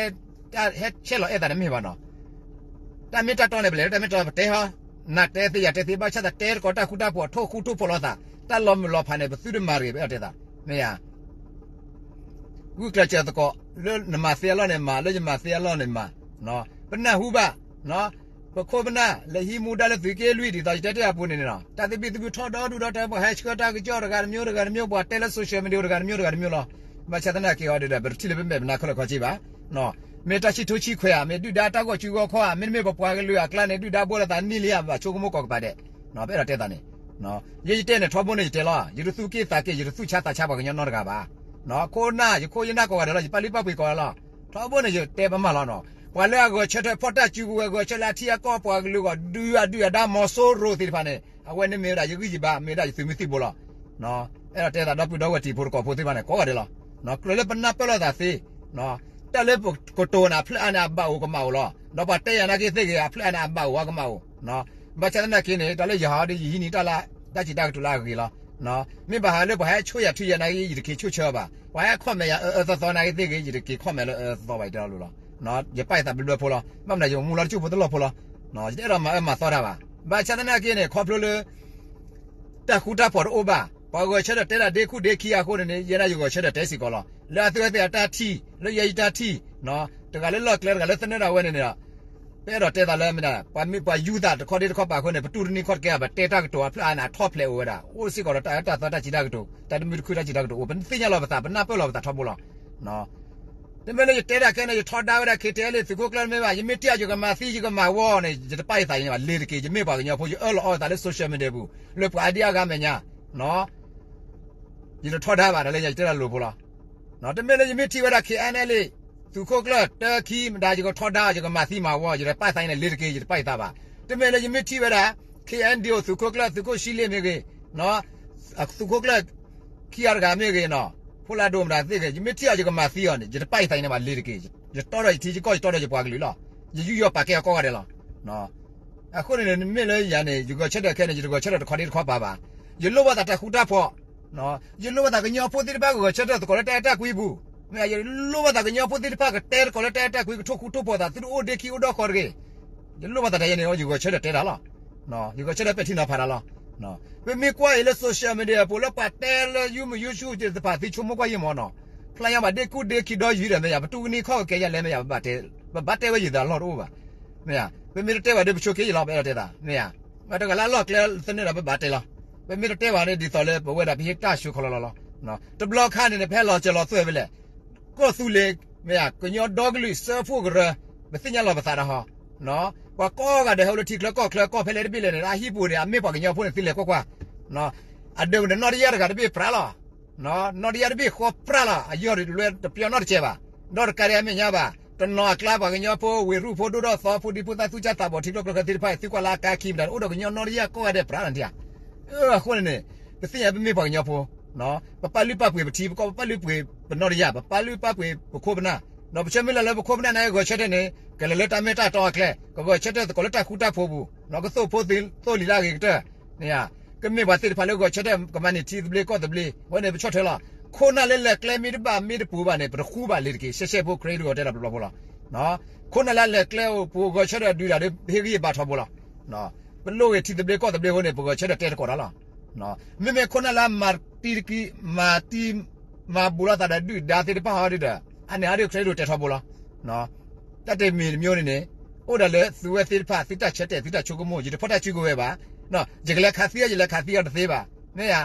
ဟဲဆဲးလီၤအဲၣ်သးတမ့ၢ်ဘၣ်နီၤ တၢ်မ့ၢ်တၢ်တီန့ၣ် ပလဲၤလၢတၢ်မ့ၢ်တၢ်တီပတဲဟီ နၤတဲသ့ယၤတဲသ့ ဘၣ်ဆၣ်သးတဲသကိးတၢ်ဃူတၢ်ဖိး ထိၣ်ဃူထိၣ်ဖိးလိာ်သး တၢ်လီၤမုၢ်လီၤဖးန့ၣ် ပသုတမၤတဂ့ၤ ပအဲၣ်ဒိးတဲသး မ့ၢ်ဧါ ဂုာ်ကျဲးစၢးသကိး လၢနမၤသ့အလီၢ်န့ၣ်မၤ, လၢယမၤသ့အလီၢ်န့ၣ်မၤ, ပနၢ်ဟူဘၣ်, ပခိၣ်ပနၢ် လဲၤဟံးမူဒါလၢသုးက့လွံၢ် ဒ်သိးယတဲတ့ၢ်အပူၤန့ၣ်န့ၣ်လီၤ. တၢ်သဘံၣ်သဘုၣ်ထီၣ်ဒီဒူၣ်ဒီထၢ ပှၤဟဲဆှၢတၢ်ကစီၣ်တဂၤတမံၤတဂၤတမံၤ, ပှၤတဲလၢ social media တဂၤတမံၤတဂၤတမံၤလီၤ. ဘၣ်ဆၣ်သနာ်က့အီၤဒီး ပတထံၣ်လၢပမဲာ်ပနါခဲလၢာ်ခီက့ဘၣ်. မ့ၢ်တၢ်ဆံၣ်ထူဆံၣ်ခွဲးဧါ, မ့တမ့ၢ်ပပှၤကလုာ်အကျါန့ၣ် ဒုၣ်ဒါဘိလီၤသးနံၣ်လံဧါ, ဘၣ်ဆိကမိၣ်ကိးကပၤဒဲး, ပအဲၣ်ဒိးတဲသးန့ၣ် ယဲယတဲန့ၣ် ထီဘိန့ၣ်ယတဲလီၤ, ယတသူၣ်က့ၣ်သးက့ၣ် ယတသူၣ်ဆါသးဆါပှၤကညီနီတဂၤဘၣ်. ခိၣ်နၢ် ယခိၣ်ယနၢ်ကိးဂၤဒဲးလီၤ, ယပာ်လုၢ်ပာ်ပှ့ၤကိးဂၤလီၤ. ထီဘိန့ၣ်ယတဲပမၢ်လီၤနီၤ. ပှၤလၢအဂဲၤဆၢထၢၣ်ဖီၣ်တၢ်စုကဝဲၤ ဂဲၤဆၢထၢၣ်လၢအထံအကီၢ်ပှၤကလုာ်အဂီၢ် ဒုးအဒုၣ်အဒါမီၤစိရိၤသ့ၣ်တဖၣ်န့ၣ် အဝဲန့ၣ်မ့ၢ်ဝဲဒၣ်ယဂံၢ်ယဘါ မ့ၢ်ဝဲဒၣ်ယသုးမုၢ်သံၣ်ဘိလီၤ. အဲၣ်ဒိးတဲသးဒီပုၢ်ဒီဝဲၢ်တံၤဖိသကိးဖိသ့ၣ်တဖၣ်န့ၣ် ကိးဂၤဒဲးလီၤ. ကြၢးလၢပနၢ်ပၢၢ်လိာ်သးသ့ တၢ်လၢပကတိၤန့ၣ် အဖျၢၣ်အါန့ၣ်အဘၣ်အိၣ်ကမၣ်အိၣ်လီၤ. ဒီးပှၤတဲယၤနာ်က့သ့ၣ်ဂ့ၤ အဖျၢၣ်အါန့ၣ်အဘၣ်အိၣ်ဝဲကမၣ်အိၣ်. ဘၣ်ဆၣ်သနာ်က့န့ၣ် တၢ်လၢယဟးဒီးယဟံးန့ၢ်တၢ်လၢ တၢ်စံးတၢ်ကတိၤလၢအဂ့ၤလီၤ. မ့ၢ်ဘၣ်ဟးလၢပှၤဟဲဆိၣ်ယၤထုယၤနာ်က့ ယတက့ၤဆိၣ်ဆၢအီၤဘၣ်. ပှၤဟဲခီၣ်မဲာ်ယၤအၢအၢသီသီနာ်က့သ့ၣ်ဂ့ၤ ယတက့ၤခီၣ်မဲာ်လၢအၢအၢသီသီဘၣ် ယတဲလီၤလိၤလီၤ. ယပာ်ယသးဘျၢဘျၢဖိလီၤ. ဘၣ်မနုၤယမူလီၤတစိၢ်ဖိတလီၢ်ဖိလီၤ. ယတအဲၣ်ဒိးမၤအၢမၤသီတၢ်ဘၣ်. ဘၣ်ဆၣ်သနာ်က့န့ၣ် ခီဖျိလၢ တၢ်ဃူတၢ်ဖိးတအိၣ်ဘၣ်. ပှၤဂဲၤဆၢထၢၣ်တဲဒၣ်ဒ့ခူၣ်ဒ့ခံအဃိန့ၣ်န့ၣ် ယဲဒၣ်ယဂဲၤဆၢထၢၣ်တဲစ့ၢ်ကီးလီၤ. လၢအသုဝဲသ့ၣ်အတၢ်ထံၣ်, လၢယဲယတၢ်ထံၣ်, တဂၤလၢလီၢ်ကျဲ တဂၤလၢသနၢၣ်ဒၣ်ဝဲန့ၣ်န့ၣ်ဒီး ပအဲၣ်ဒိးတဲသးလၢမ့ၢ်ဒၣ် ပှၤမ့ၢ်ပှၤယူၤသးတခီဒ့တခီပာ်အဃိန့ၣ် ပတူၢ်တန့ၢ်ခီၣ်တကဲဘၣ်, ပတဲတၢ်ကတိၤအဖျၢၣ်အါန့ၣ် အထီၣ်ဖျဲးအိၣ်ဝဲဒၣ်, အိၣ်စ့ၢ်ကီးဒီးတၢ်အၢတၢ်သီတၢ်စံးတၢ်ကတိၤ, တၢ်တမုာ်တခုတၢ်စံးတၢ်ကတိၤအိၣ်, ပသ့ၣ်ညါလီၤပသး, ပနၢ်ပၢၢ်လီၤပသးထီဘိလီၤ. တမ့ၢ်လၢယတဲဒၣ်ခဲန့ၣ် ယထီဒါဝဲဒၣ် ခဲတၢၣ်လၢ သုးခိၣ်ကျၢၢ်မ့ၢ်ဘၣ်, ယမ့ၢ်ထံၣ်အီၤယကမၤသံယကမၤဝီန့ၣ် ယတပာ်ယသးအံၤန့ၣ်ဘၣ်, လ့ၤတက့ၢ်. ယမ့ၢ်ပှၤကညီဖိ ယအၢၣ်လီၤအီသးလၢ social media ပူၤ လၢပှၤအါဒံအါဂၤမဲာ်ညါ, ယတထီဒါဘၣ်, တၢ်လၢညါယတဲဒၣ်လိၤဖိလီၤ. တမ့ၢ်လၢယမ့ၢ်ထံၣ်ဝဲဒၣ် ခဲအံၤန့ၣ်လံ, သုးခိၣ်ကျၢၢ်တၢခံမတၤ ယကထီဒါ ယကမၤသံမၤဝီ ယတပာ်သးအံၤန့ၣ် လ့ၤတက့ၢ်, ယတပာ်ယသးဘၣ်. တမ့ၢ်လၢယမ့ၢ်ထံၣ်ဝဲဒၣ် ခဲအံၤဒံအိၣ် သုးခိၣ်ကျၢၢ် သုးခိၣ်ဆံလ့ၣ်မ့ၢ်ဂ့ၤ, သုးခိၣ်ကျၢၢ် ခံဂၤတဂၤမ့ၢ်ဂ့ၤနီၤ, ဖိလၢဒိၣ်မတၤသ့ၣ်ဂ့ၤ, ယမ့ၢ်ထံၣ်အီၤယကမၤသံအီၤန့ၣ် ယတပာ်ယသးအံၤန့ၣ်ဘၣ်, လ့ၤတက့ၢ်. ယတီဒီးယထံ ယကီၢ် ယတီဒီးယပှၤကလုာ်လီၤ. ယယူးယီၣ်ပာ်ကဲအီၤကိးဂၤဒဲးလီၤ. အဃိန့ၣ်န့ၣ် မ့ၢ်လၢယၤန့ၣ် ယဂဲၤဆၢထၢၣ်ခဲန့ၣ် ယတဂဲၤဆၢထၢၣ်တခီဒ့တခီပာ်ဘၣ်. ယလိၣ်ဘၣ်သးတၢ်ဃူတၢ်ဖိး, ယလိၣ်ဘၣ်သးကညီဖိသ့ၣ်တဖၣ်ကဂဲၤဆၢထၢၣ်သကိးလၢတၢ်အဲၣ်တၢ်ကွံပူၤ, မ့ၢ်ယလိၣ်ဘၣ်သးကညီဖိသ့ၣ်တဖၣ်ကတဲသကိးလၢတၢ်အဲၣ်တၢ်ကွံ ကထိၣ်ဃူထိၣ်ဖိးသးသုတအိၣ်ဒ့ခံအိၣ်ဒီးဃီတဂ့ၤ. ယလိၣ်ဘၣ်သးတၢ်ယဲန့ၣ် ယဂဲၤဆၢထၢၣ်တဲတၢ်လီၤ. ယဂဲၤဆၢထၢၣ်ပဲာ်ထံနီၤဖးတၢ်လီၤ. ပမ့ၢ်ကွၢ်အံၤလၢ social media ပူၤလၢပှၤတဲလၢ ယုမုၢ်ယုဆူၣ်သ့ၣ်တဖၣ် သုဆိကမိၣ်ကွၢ်ယံာ်မးနီၤ, ဖျါညါဘၣ်ဒ့ခူၣ်ဒ့ခံဒီးယုၤဒီး မ့ၢ်ယၤ ပတူၢ်ကနံၣ်ခီၣ်ကကဲယၤလဲၣ် မ့ၢ်ယၤ ပဘၣ်တဲဝဲယုာ်သးလီၢ်တအိၣ်ဘၣ်. မ့ၢ်ယၤ ပမ့ၢ်တတဲဘၣ်ဒီး ပဆိးက့ယလီၤ ပအဲၣ်ဒိးတဲသး မ့ၢ်ယၤ, တဂၤလၢအလီၢ်ကျဲသနၢၣ်ဒီး ပဘၣ်တဲလီၤ. ပမ့ၢ်တတဲဘၣ်န့ၣ် ဒ်သိးလၢပဝဲဒၣ်ပဟ့ၣ်တၢ်ဆှၢခီလီၤလီၤလီၤ. တဘျီခါန့ၣ်န့ၣ် ပဟဲလီၤစၢၤလီၤသွဲၣ်ဝဲလဲၣ်, ကီၢ်သူလ့ၤ မ့ၢ်ယၤ ကညီဒီကလုာ်စၢဖှိၣ်ကရၢ, ပသ့ၣ်ညါလီၤပသးဒီးဟီ, ပှၤကိးဂၤဒဲးဟဲအိၣ်လၢထံချၢကီၢ်ချၢ ကီၢ်ဖဲလဲၣ်တဘ့ၣ်လဲၣ်န့ၣ် အဟံၣ်ပူၤန့ၣ် အမ့ၢ်ပှၤကညီဖိန့ၣ် သုလဲၤကွၢ်ကွၢ်, အဒၢးန့ၣ် နီၣ်တယၢ်တဂၤတဘ့ၣ်ပြးလီၤ. နီၣ်တယၢ်တဘ့ၣ်ဃီပြးလီၤ, အယီၢ်လွဲတပျီနီတစဲးဘၣ်. ဒီးတကးဒံးအမဲာ်ညါဘၣ်, တနီၤအကျါပှၤကညီဖိ ဝ့ၢ်ရူၢ်ဖိ ဒိၣ်ဒီးသီဖိ ဒံဖိသၣ်သူၣ်ကၢ်သးဘီၣ် ထံကျိကျိချၢသ့ၣ်တဖၣ် သုကွၢ်လၢအကါခံမတၤန့ၣ် အိၣ်ဒီးကညီနီၣ်တယၢ်ကိးဂၤဒဲးပြးလီၤနထံၣ်ဧါ. အဃိန့ၣ်န့ၣ် ပသ့ၣ်ညါပမ့ၢ်ပှၤကညီဖိ, ပပာ်လုၢ်ပာ်ပှ့ၤပထံ ပကီၢ်ပပာ်လုၢ်ပာ်ပှ့ၤပနီၣ်တယၢ် ပပာ်လုၢ်ပာ်ပှ့ၤပခိၣ်ပနၢ်, ဒီးပဆၢမုၢ်လၢ်လၢပခိၣ်ပနၢ်န့ၣ်ဂဲၤဆၢထၢၣ်န့ၣ် ကလဲၤလၢတၢ်မဲာ်တၢ်တီအကျဲ ကဂဲၤဆၢထၢၣ်သကိးလၢတၢ်ဃူတၢ်ဖိးပူၤ ကသိၣ်ဖိသိၣ်လံၤလၢအဂ့ၤကတၢၢ်, မ့ၢ်ဧါ, ကမ့ၢ်ပှၤသ့ၣ်တဖၣ်လၢဂဲၤဆၢထၢၣ် ကမၤန့ၢ်ထံသဘျ့ကီၢ်သဘျ့ အဝဲန့ၣ်ပဆီၣ်ထွဲလီၤ. ခိၣ်နၢ်လၢလဲၤကျဲမ့ၢ်တဘၣ်မ့ၢ်တပူၤဘၣ်န့ၣ် ပတဃူဘၣ်လ့ၤတက့ၢ်. ရှဲရှဲဖိ ခရံာ်ဒိၣ်အီၤတဲဒၣ်ပျီပျီဖိလီၤ. ခိၣ်နၢ်လၢအလဲၤကျဲအိၣ် ပှၤဂဲၤဆၢထၢၣ်ဒုးတၢ်ဒီး ပဟ့ၣ်ဂံၢ်ဟ့ၣ်ဘါထီဘိလီၤ. ပလိၣ်ဂ့ၤထံသဘျ့ကီၢ်သဘျ့အဃိန့ၣ် ပဂဲၤဆၢထၢၣ်တဲသကိးတၢ်လီၤ. မ့မ့ၢ်ခိၣ်နၢ်လၢအမၤတံၤတကံ မၤတံၤ မၤဘူးလိာ်သးဒီးဒုၣ်ဒါသ့ၣ်တဖၣ်ဟီဒုဒီး အန့ၣ်ဟီဒု ခရံာ်ဒိၣ်တဲထီဘိလီၤ. တၢ်တမံၤတမံၤန့ၣ်န့ၣ် အိၣ်ဒၣ်လၢသုဝဲသ့ၣ်တဖၣ် သုတၢ်ဆၢတဲာ် သုတၢ်ဆိကမိၣ် ယတဖီၣ်တၢ်စုကဝဲၤဘၣ်. ယကလဲၤခးသံအီၤ ယလဲၤခးသံအီၤတသ့ဘၣ်. မ့ၢ်ဧါ,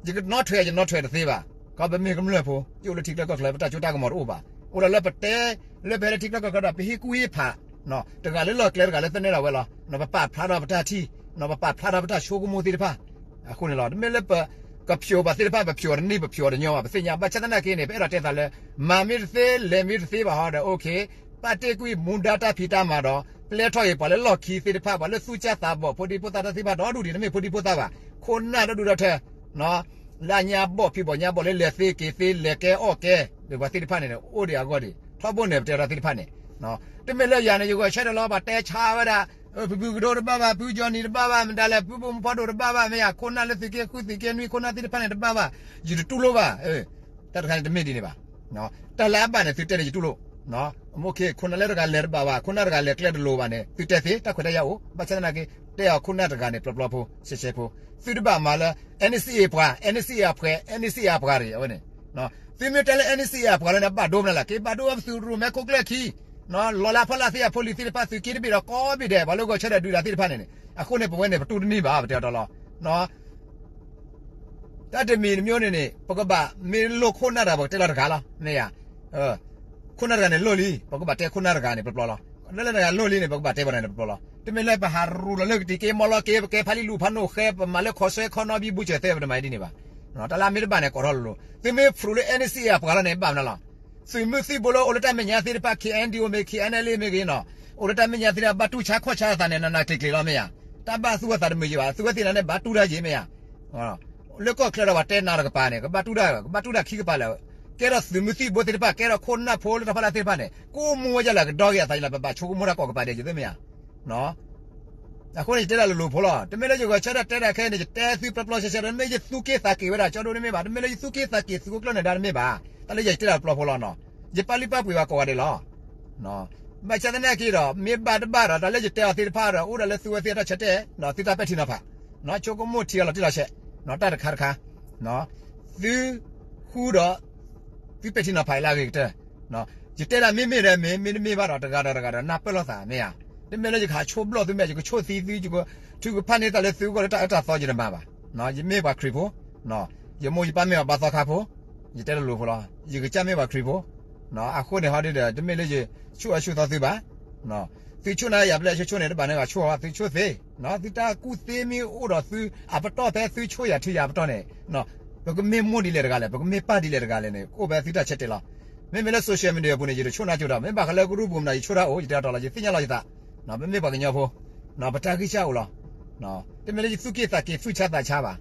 ယကနီၣ်ထွဲ ယနီၣ်ထွဲတသ့ဘၣ်. ကီးပမ့ၢ်ကမျၢၢ်ဖိ ယအိၣ်လၢထံချၢကီၢ်ချၢ ပတၢ်စိတၢ်ကမီၤတအိၣ်ဘၣ်. အိၣ်ဒၣ်လၢပတဲ လၢပဟဲလၢထံချၢကီၢ်ချၢဒီး ပဟ့ၣ်ကူၣ်ဟ့ၣ်ဖး တဂၤလၢလီၢ်ကျဲ တဂၤလၢသနၢၣ်ဒၣ်ဝဲလီၤ. ပပာ်ဖျါထီၣ်ပတၢ်ထံၣ် ပပာ်ဖျါထီၣ်ပတၢ်ဆိကမိၣ်သ့ၣ်တဖၣ် အဃိန့ၣ်လီၤ. တမ့ၢ်လၢပကဖျိးဘၣ်သ့ၣ်တဖၣ် ပဖျိးတနံၣ် ပဖျိးတညီဘၣ် ပသ့ၣ်ညါ. ဘၣ်ဆၣ်သနာ်က့န့ၣ် ပအဲၣ်ဒိးတဲသးလၢ မၤမ့ၢ်တသ့ လဲၤမ့ၢ်တသ့ဘၣ်ဟီဒီး အိၣ်ခ့ ပာ်တ့ၢ်ကွံာ်မူဒါတၢ်ဖံးတၢ်မၤဒီး ပျဲထီၣ်ဂ့ၤပှၤလၢလီၢ်ခံသ့ၣ်တဖၣ် ပှၤလၢသူၣ်ကၢ်သးဘီၣ် ဖိဒံဖိသၣ်တၢ်သ့ၣ်တဖၣ်ဒီး ဒူၣ်ဒံး တမ့ၢ်ဖိဒံဖိသၣ်ဘၣ် ခိၣ်နၢ်ဒီဒူၣ်ဒီထၢ လၢအညါဘီၣ်ဖံးဘီၣ်ညါဘီၣ်လၢလဲၤသ့က့ၤသ့ လဲၤကဲအီၣ်ကဲ ဒီးပှၤသ့ၣ်တဖၣ်န့ၣ် အိၣ်ဒံးအဂီၢ်ဒံး ထီဘိန့ၣ် ပတဲဝဲဒၣ်သ့ၣ်တဖၣ်န့ၣ် တမ့ၢ်လၢယၤန့ၣ် ယဂဲၤဆၢထၢၣ်လီၤ ပှၤတဲဆါဝဲဒၣ် ဖုဖုကဒိတဘၣ်ဘၣ် ဖုကၠီနံၤတဘၣ်ဘၣ် မတၤလဲၣ် ဖုဖုဖီဒိၣ်တဘၣ်ဘၣ် မ့ၢ်ယၤ ခိၣ်နၢ်လၢသုးက့ဃုသုးက့နွံ ခိၣ်နၢ်သ့ၣ်တဖၣ်န့ၣ်တဘၣ်ဘၣ် ယတတူၢ်လိာ်ဘၣ် တၢ်တခါန့ၣ်တမ့ၢ်ဒ်န့ၣ်ဘၣ် တၢ်လၢအဘၣ်န့ၣ် သုတဲန့ၣ်ယတူၢ်လိာ် မ့ၢ်ခိၣ်နၢ်လၢတဂၤလဲၤတဘၣ်ဘၣ် ခိၣ်နၢ်တဂၤလဲၤကျဲတလိၤဘၣ်န့ၣ် သုတဲသ့ တၢ်ခွဲးတၢ်ယာ်အိၣ် ဘၣ်ဆၣ်သနာ်က့ တဲအီၤခိၣ်နၢ်တဂၤန့ၣ် ပျီပျီဖိ ရှဲရှဲဖိ သုတဘၣ်မၤလၢ NCA ပှၤ NCA အပှဲၤ NCA အပှၤရ့ၣ် အဝဲန့ၣ် သုမ့ၢ်တဲလၢ NCA အပှၤလၢန့ၣ် ဘၣ်ဒိမနုၤလဲၣ်, က့ၤဘၣ်ဒိဝဲပသုးရိၣ်မဲခိၣ်ကျၢၢ်ခံ, လီၤလၢအဖီလာ်သ့ၣ်အဖိလံၤသ့ၣ်တဖၣ် သုးက့တဘ့ၣ်ဒီးကိးဘ့ၣ်ဒဲး ပှၤလၢဂဲၤဆၢထၢၣ်ဒုးတၢ်သ့ၣ်တဖၣ်န့ၣ်န့ၣ်, အဃိန့ၣ် ပဝဲန့ၣ် ပတူၢ်တန့ၢ်ဘၣ် ပတဲအီၤတီလီၤ. တၢ်တမံၤတမံၤန့ၣ်န့ၣ် ပကဘၣ်မ့ၢ်လိၣ်ခိၣ်နၢ်တဂၤ ပကတဲလီၤတဂၤလီၤ မ့ၢ်ဧါ. ခိၣ်နၢ်တဂၤန့ၣ်လိၣ်လံ ပကဘၣ်တဲခိၣ်နၢ်တဂၤန့ၣ် ပျီပျီလီၤ. လၢလၢတဂၤလိၣ်လံန့ၣ် ပကဘၣ်တဲပှၤတဂၤန့ၣ် ပျီပျီလီၤ. တမ့ၢ်လၢပဟးရူၤလီၤလၢကတံၤက့ၤမီလီၤက့ၤ ပကဲဖးလံလူၤဖးနိၣ်ဃဲ ပမၤလၢခီဆှဲခီနီဘံဘူစၢၤသဲ ပတမၤဒ်န့ၣ်ဘၣ်. တၢ်လၢအမ့ၢ်တဘၣ်န့ၣ် ကိးထီၣ်လိၤလိၤ သုမ့ၢ်ဖြူးလၢ NCA အပှၤလီၤန့ၣ် ဘၣ်မနုၤလီၤ. သုးမုၢ်သံၣ်ဘိလၢအိၣ်လၢတၢ်မဲာ်ညါသ့ၣ်တဖၣ် KNDO မ့ၢ်ဂ့ၤ KNLA မ့ၢ်ဂ့ၤနီၤ, အိၣ်လၢတၢ်မဲာ်ညါသ့ၣ်တဖၣ် ဘၣ်တူၢ်ဆါခီၣ်ဆါအသးန့ၣ် နးနးကျံၤကျံၤလီၤ မ့ၢ်ဧါ. တၢ်ဘၣ်သူအသးတမုာ်ယံၤဘၣ်, သုဝဲသ့ၣ်န့ၣ် ဘၣ်တူၢ်တၢ်ယံၤ မ့ၢ်ဧါ. လၢကီၢ်ချၢဒီးပှၤတဲနၤတကပၤန့ၣ် ကဘၣ်တူၢ်တၢ် ကဘၣ်တူၢ်တၢ်ခံကပၤလၢာ်, ကဲထီၣ်သုးမုၢ်သံၣ်ဘိသ့ၣ်တဖၣ် ကဲထီၣ်ခိၣ်နၢ်ဖိလၢတၢ်ဖီလာ်သ့ၣ်တဖၣ်န့ၣ် ကအိၣ်မူဝဲဒ်လဲၣ် ကဒီဂ့ၤအသးလၢ ပဘၣ်ဆိကမိၣ်တၢ်ကိးကပၤဒဲးယသ့ၣ် မ့ၢ်ဧါ. အဃိန့ၣ် ယတဲဒၣ်လိၤလိၤဖိလီၤ. တမ့ၢ်လၢယဂဲၤဆၢထၢၣ်တဲဒၣ်ခဲအံၤန့ၣ် ယတဲသုပျီပျီဆှဲဆှဲဒီး မ့ၢ်ယသူၣ်က့ၣ်သးက့ၤဝဲဒၣ် ကၠီဒိၣ်န့ၣ်မ့ၢ်ဘၣ်, တမ့ၢ်လၢယသူၣ်က့ၣ်သးက့ၤ သုးခိၣ်ကျၢၢ်နၢၤဒါတမ့ၢ်ဘၣ်. တၢ်လၢယတဲဒၣ်ပျီဖိလီၤနီၤ, ယပာ်လုၢ်ပာ်ပှ့ၤဘၣ်ကိးဂၤဒဲးလီၤ. ဘၣ်ဆၣ်သနာ်က့ဒီး မ့ၢ်ဘၣ်တဘၣ်ဒီး တၢ်လၢယတဲအီၤသ့ၣ်တဖၣ်ဒီး အိၣ်ဒၣ်လၢသုဝဲသ့ၣ်အတၢ်ဆၢတဲာ်, သုတၢ်ပဲာ်ထံနီၤဖး, ဆိကမိၣ်ထံအီၤလီၤတံၢ်လီၤဆဲး, တၢ်တခါတခါ, သုဃူဒီး သုပဲာ်ထံနီၤဖးအံၤလၢအဂ့ၤကတၢၢ်. ယတဲဒၣ်မ့မ့ၢ်ဒီးမ့ၢ် မ့တမ့ၢ်ဘၣ်ဒီး တဂၤဒီးတဂၤဒီး နၢ်ပၢၢ်လိာ်သး မ့ၢ်ဧါ. တမ့ၢ်လၢယကဟးဆိဘျီၣ်သုမ့ၢ် ယကဆိၣ်သံသု ယကထုကဖၣ်န့ၢ်သးလၢသုဂီၢ်လၢတၢ်အၢတၢ်သီယတမၤဘၣ်. ယမ့ၢ်ပှၤခရံာ်ဖိ, ယမိၢ်ယပၢ်မ့ၢ်ပှၤဘါသီခါဖိ, ယတဲတလိၤဖိလီၤ. ယကစၢ်မ့ၢ်ပှၤခရံာ်ဖိ, အဃိန့ၣ်ဟီဒ်ဒီး တမ့ၢ်လၢယဆိၣ်အၢဆိၣ်သီသုဘၣ်. သုဆိၣ်နၤယၤဖဲလဲၣ်ဆိဆိၣ်န့ၣ် တဘၣ်န့ၢ်ဘၣ်ဆိၣ်အီၤ သုဆိၣ်သ့, သုတၢ်ကူၣ်သ့မ့ၢ်အိၣ်ဒီးသုအပတီၢ်ဖဲသုဆိၣ်ယၤထုယၤအပတီၢ်န့ၣ်, ပကမ့ၢ်မိၢ်ဒ်လဲၣ်တဂၤလဲၣ် ပကမ့ၢ်ပၢ်ဒ်လဲၣ်တဂၤလဲၣ်န့ၣ် ကအိၣ်ဖဲသုတၢ်ဆၢတဲာ်လီၤ. မ့မ့ၢ်လၢ social media အပူၤန့ၣ် ယတဆိၣ်နၤကၠိတၢ် မ့ၢ်ဘၣ်ဃးလၢကရူၢ်ပူၤမနုၤ ယဆိၣ်တၢ်အိၣ် ယတဲအီၤတီလီၤ ယသ့ၣ်ညါလီၤယသး, ပမ့ၢ်ပှၤကညီဖိ, ပတၢ်ဂံၢ်စၢ်အိၣ်လီၤ. တမ့ၢ်လၢယသူၣ်က့ၣ်သးက့ၤသူၣ်ဆါသးဆါဘၣ်.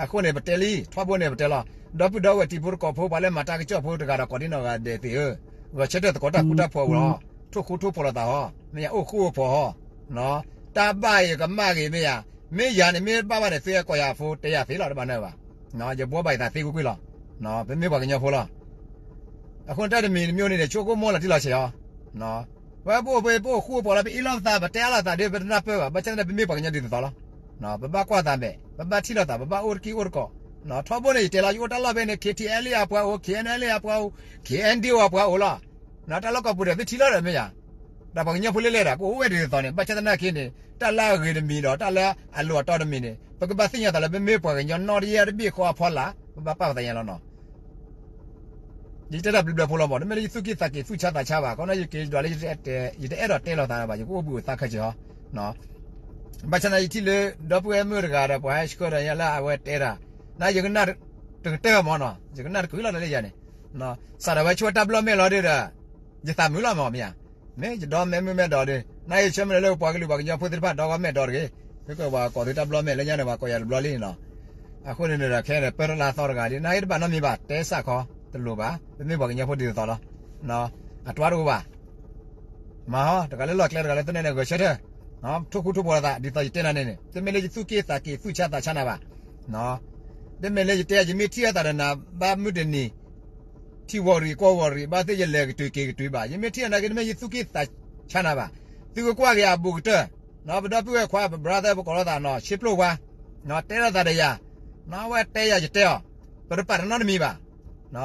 အဃိန့ၣ် ပတဲလံ ထီဘိန့ၣ်ပတဲလီၤ, ဒီပုၢ်ဒီဝဲၢ်တံၤဖိသကိးဖိ ပှၤလၢမၤတၢ်ကစီၣ်ဖိတဂၤဒီးကိးဒံနီၢ်ဂၤဒဲးသ့ၣ်ဧၢ, ဂဲၤဆၢထၢၣ်သကိးတၢ်ဃူတၢ်ဖိးဝဲလီၤ, ထိၣ်ဃူထိၣ်ဖိးလိာ်သးဟီ, မ့ၢ်ယအိၣ်ဃူအိၣ်ဖိးဟီ, တၢ်ဘၣ်အံၤကမၣ်ဂ့ၤမ့ၢ်ယၤ, မ့ၢ်ယၤန့ၣ်မ့ၢ်ဘၣ်ဘၣ်န့ၣ် သုဟဲကိးယၤဖိတဲယၤသ့လီၤ တဘၣ်နၢ်ဘၣ်. ယဘှီဘၣ်ယသးသ့ကွ့ၢ်ကွ့ၢ်လီၤ. ပမ့ၢ်ပှၤကညီဖိလီၤ. အဃိန့ၣ်တၢ်တမံၤတမံၤန့ၣ်န့ၣ် ဆိကမိၣ်လီၤတံၢ်လီၤဆဲးအီၤ, ပဝဲပအိၣ်ပအိၣ်ဃူအိၣ်ဖိးလီၤ ပအ့ၣ်လိာ်သး ပတဲအါလိာ်သးဒီး ပတနၢ်ပၢၢ်ဘၣ်, ဘၣ်ဆၣ်သနာ်က့ ပမ့ၢ်ပှၤကညီဒ်သိးသိးလီၤ. ပဘၣ်ကွၢ်သးမဲာ်, ပဘၣ်ထံၣ်လိာ်သး, ပဘၣ်အိၣ်တက့ၢ်အိၣ်တကိး, ထီဘိန့ၣ် ယတဲလီၤ ယအိၣ်တၢ်လီၢ်ဖဲန့ၣ် KTLA အပှၤအိၣ်, KNLA အပှၤအိၣ်, KNDO အပှၤအိၣ်လီၤ. တၢ်လီၢ်ကိးပူၤဒီး သုထံၣ်လီၤဒီးမ့ၢ်ယၤ, ဒီးပှၤကညီဖိလၢလဲၤဒီး ကအိၣ်ဝဲဒ်သိးသိးန့ၣ်, ဘၣ်ဆၣ်သနာ်က့န့ၣ် တၢ်လၢအဂ့ၤတမံၤဒီးတၢ်လၢအလိၤအတီတမံၤန့ၣ် ပကဘၣ်သ့ၣ်ညါသးလၢ ပမ့ၢ်ပှၤကညီနီၢ်တယဲၢ်တဘ့ၣ်ဃီအဖီလာ် ပဘၣ်ပာ်ပသးညါလီၤနီၤ. ယတဲတၢ်ဘျုးဘျုးဖိလီၤမး, တမ့ၢ်လၢယသူၣ်က့ၣ်သးက့ၤသူၣ်ဆါသးဆါဘၣ်, ခီဖျိယက့ၤဒွးလၢ ယတအဲၣ်ဒိးတဲလိာ်သးဘၣ်, ယကအိၣ်ဘှံးအိၣ်သါခဲက့ၤဟီ. ဘၣ်ဆၣ်သနာ်က့ ယထံၣ်လၢ ဒီပုၢ်ဝဲၢ်မုၣ်တဂၤဒီး ပှၤဟဲဆှၢဒီးယၤလၢအဝဲတဲတၢ်, နယကနၣ်တကတၢၢ်မးနီၤ, ယကနၣ်တကလုာ်လီၤလၢယၤန့ၣ်, စးထီၣ်ဝဲဆိတၢ်ဘျီၣ်မဲာ်လီၤဒီး ယသးမုာ်လီၤမးမ့ၢ်ဧါ. မ့ၢ်ယဒီမဲာ်မုာ်မဲာ်ဒီးဒီး နယဆၢမုၢ်လၢ်လၢပပှၤကလုာ်ပှၤကညီဖိသ့ၣ်တဖၣ်ဒီဂီၢ်မဲာ်ဒီတဂ့ၤ, ဖဲကပှၤကိးသုတၢ်ဘျီၣ်မဲာ်လၢညါန့ၣ် ပှၤကိးယၤတဘျီလံန့ၣ်လီၤ. အဃိန့ၣ်ဒီး ခဲအံၤပၢၢ်ထီၣ်လၢအသီတဂၤလံ, နဟ့ၣ်တဘၣ်နီတမံၤဘၣ်, တဲစၢ်ခီတလိၤဘၣ်, ပမ့ၢ်ပှၤကညီဖိဒ်သိးသိးလီၤ. အတြီတအိၣ်ဘၣ်, မၤဟီ, တဂၤလၢလီၢ်ကျဲတဂၤလၢသနၢၣ်န့ၣ် ဂဲၤဆၢထၢၣ်, ထိၣ်ဃူထိၣ်ဖိးလိာ်သး ဒ်သိးယတဲနၤန့ၣ်န့ၣ်, တမ့ၢ်လၢယသူၣ်က့ၣ်သးက့ၤသူၣ်ဆါသးဆါနၤဘၣ်. တမ့ၢ်လၢယတဲ ယမ့ၢ်ထံၣ်အသးဒီးနၤ ဘၣ်မုၢ်တနံၤ ထံဝီၤရံၣ်ကီၢ်ဝီၤရံၣ် ဘၣ်သ့ၣ်ယလဲၤကတုၤက့ၤကတုၤဘၣ်, ယမ့ၢ်ထံၣ်အနၤက့ တမ့ၢ်ယသူၣ်က့ၣ်သးဆါနၤဘၣ်. သုကကွၢ်က့ၤအဘူးကတၢၢ်, ပဒီပုၢ်ဝဲၢ်ခွါ ပ brother ပကိးလိာ်သးနီၤ ဆ့ပျိၢ်ဝါ, တဲလိာ်သးဒီးယၤ, နဝဲတဲယၤယတဲအီၤ, ပတပာ်တၢ်နီတမံၤဘၣ်.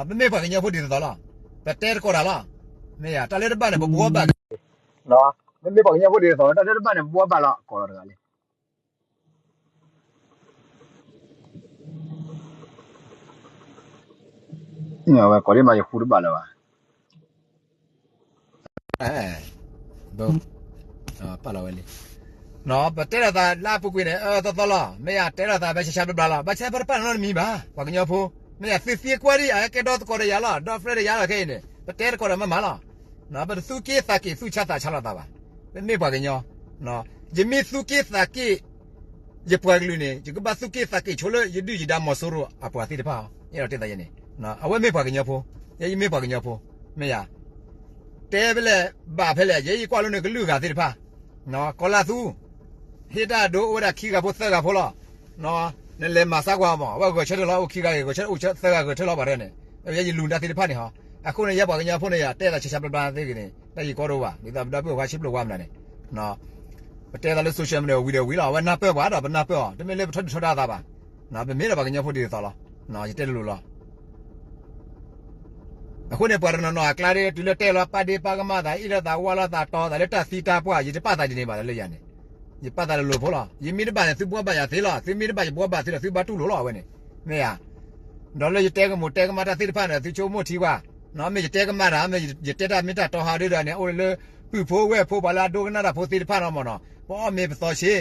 ပမ့ၢ်ပှၤကညီဖိဒ်သိးသိးလီၤ, ပတဲတကိးတၢ်လီၤ. မ့ၢ်ယၤ တၢ်လၢတဘၣ်န့ၣ် ပဘှီဘၣ်က့ၤ, ပမ့ၢ်ပှၤကညီဖိဒ်သိးသိး တၢ်လၢတဘၣ်န့ၣ် ပဘှီဘၣ်လီၤ ကိးလီၤတဂၤလံ. အဝဲကိးဒ်မး ယဃူတဘၣ်လၢၤဘၣ်. ပာ်လီၤဝဲလံ. ပတဲလိာ်သးလၢအပူၤကွံာ်န့ၣ် အၢသီသီလီၤ. မ့ၢ်ယတဲလိာ်သးဖဲဆါဆါဘျါဘျါလီၤ. ဘၣ်ဆၣ်ပတပာ်နီတမံၤဘၣ် ပှၤကညီဖိ. မ့ၢ်ယသုသံကွၢ်ဒံး အကဲဒီသကိးဒီးယၤလီၤ ဒီ friend ဒီးယၤလီၤခဲအံၤန့ၣ် ပတဲသကိးဒီးမၤမၤလီၤ. ပတသူၣ်က့ၣ်သးက့ၤ သူၣ်ဆါသးဆါလိာ်သးဘၣ်. ပမ့ၢ်ပှၤကညီ ယမ့ၢ်သူၣ်က့ၣ်သးက့ၣ် ယပှၤကလုာ်န့ၣ် ယကဘၣ်သူၣ်က့ၣ်သးက့ၣ်ဆိလၢ ယဒုၣ်ယဒါမီၤစိရိၤအပှၤသ့ၣ်တဖၣ်အီၤ အဲၣ်ဒိးတဲသးယဲန့ၣ် အဝဲမ့ၢ်ပှၤကညီဖိ, ယဲယမ့ၢ်ပှၤကညီဖိ, မ့ၢ်ယၤ, တဲဖဲလဲၣ် ဘၣ်ဖဲလဲၣ် ယဲယကွၢ်လိန့ၣ် ကလုာ်ဂၤသ့ၣ်တဖၣ်, ကီၤလါသူ, ဟ့ၣ်တၢ်ဒိအိၣ်ဝဲဒၣ်ခံဂၤဖိသၢဂၤဖိလီၤ. နလဲၤမၤစၢ်ကွၢ်မး အဝဲဂဲၤဆၢထၢၣ်လီၤ အိၣ်ခံဂၤဂ့ၤ ဂဲၤဆၢထၢၣ်အိၣ်သၢဂၤဂဲၤဆၢထၢၣ်လီၤပှၤတဂၤန့ၣ်, ယဲယလူၤတၢ်သ့ၣ်တဖၣ်န့ၣ်ဟီ, အဃိန့ၣ် ယဲပှၤကညီဖိန့ၣ်ယၤ တဲသးဆါဆါဘျါဘျါသ့ဂ့ၤန့ၣ် တၢ်ယံၤကီဒိဘၣ် ဒ်သိးပဒီပုၢ်ဝဲၢ်ခွါဆံးပျိၢ်ဝါမနုၤန့ၣ် ပတဲသးလၢ social media ဝံၤဒီးဝံၤလီၤ အဝဲနၢ်ပၢၢ်ပှၤဒီးပနၢ်ပၢၢ်အီၤ တမ့ၢ်လၢပထီၣ်ဒုးထီၣ်ဒါသးဘၣ်, ပမ့ၢ်ဒီးပှၤကညီဖိဒ်သိးသိးလီၤ, ယတဲလိၤလိၤလီၤ. အဃိန့ၣ် ပှၤတနီၤနီၤအကျါဒီး တုၤလၢတဲလီၤပာ်ဒ့ပာ်ကမၣ်သး အ့ၣ်လိာ်သးဝါလိာ်သးတီၤသးလၢတၢ်သံတၢ်ပှၢ် ယတပာ်သးဒ်န့ၣ်ဘၣ်လၢယၤန့ၣ်, ယပာ်သးလၢလိၤဖိလီၤ. ယမ့ၢ်တဘၣ်န့ၣ် သုဘှီဘၣ်ယၤသ့လီၤ. သုမ့ၢ်တဘၣ်ယဘှီဘၣ်သုဒီး သုဘၣ်တူၢ်လိာ်လီၤအဝဲန့ၣ်, မ့ၢ်ဧါ. ဒီးလၢယတဲကမူးတဲကမၣ်တၢ်သ့ၣ်တဖၣ်န့ၣ် သုဆိကမိၣ်ထံကွၢ်, မ့ၢ်ယတဲကမၣ်တၢ် မ့ၢ်ယတဲတၢ်မ့ၢ်တၢ်တီဟးဒ်ဒီးန့ၣ် အိၣ်လၢ ပုၢ်ဖိဝဲၢ်ဖိ ပှၤလၢအဒိကနၣ်တၢ်ဖိသ့ၣ်တဖၣ်နီၤမ့ၢ်နီၤ ပအီၣ်မ့ၤပသီဆ့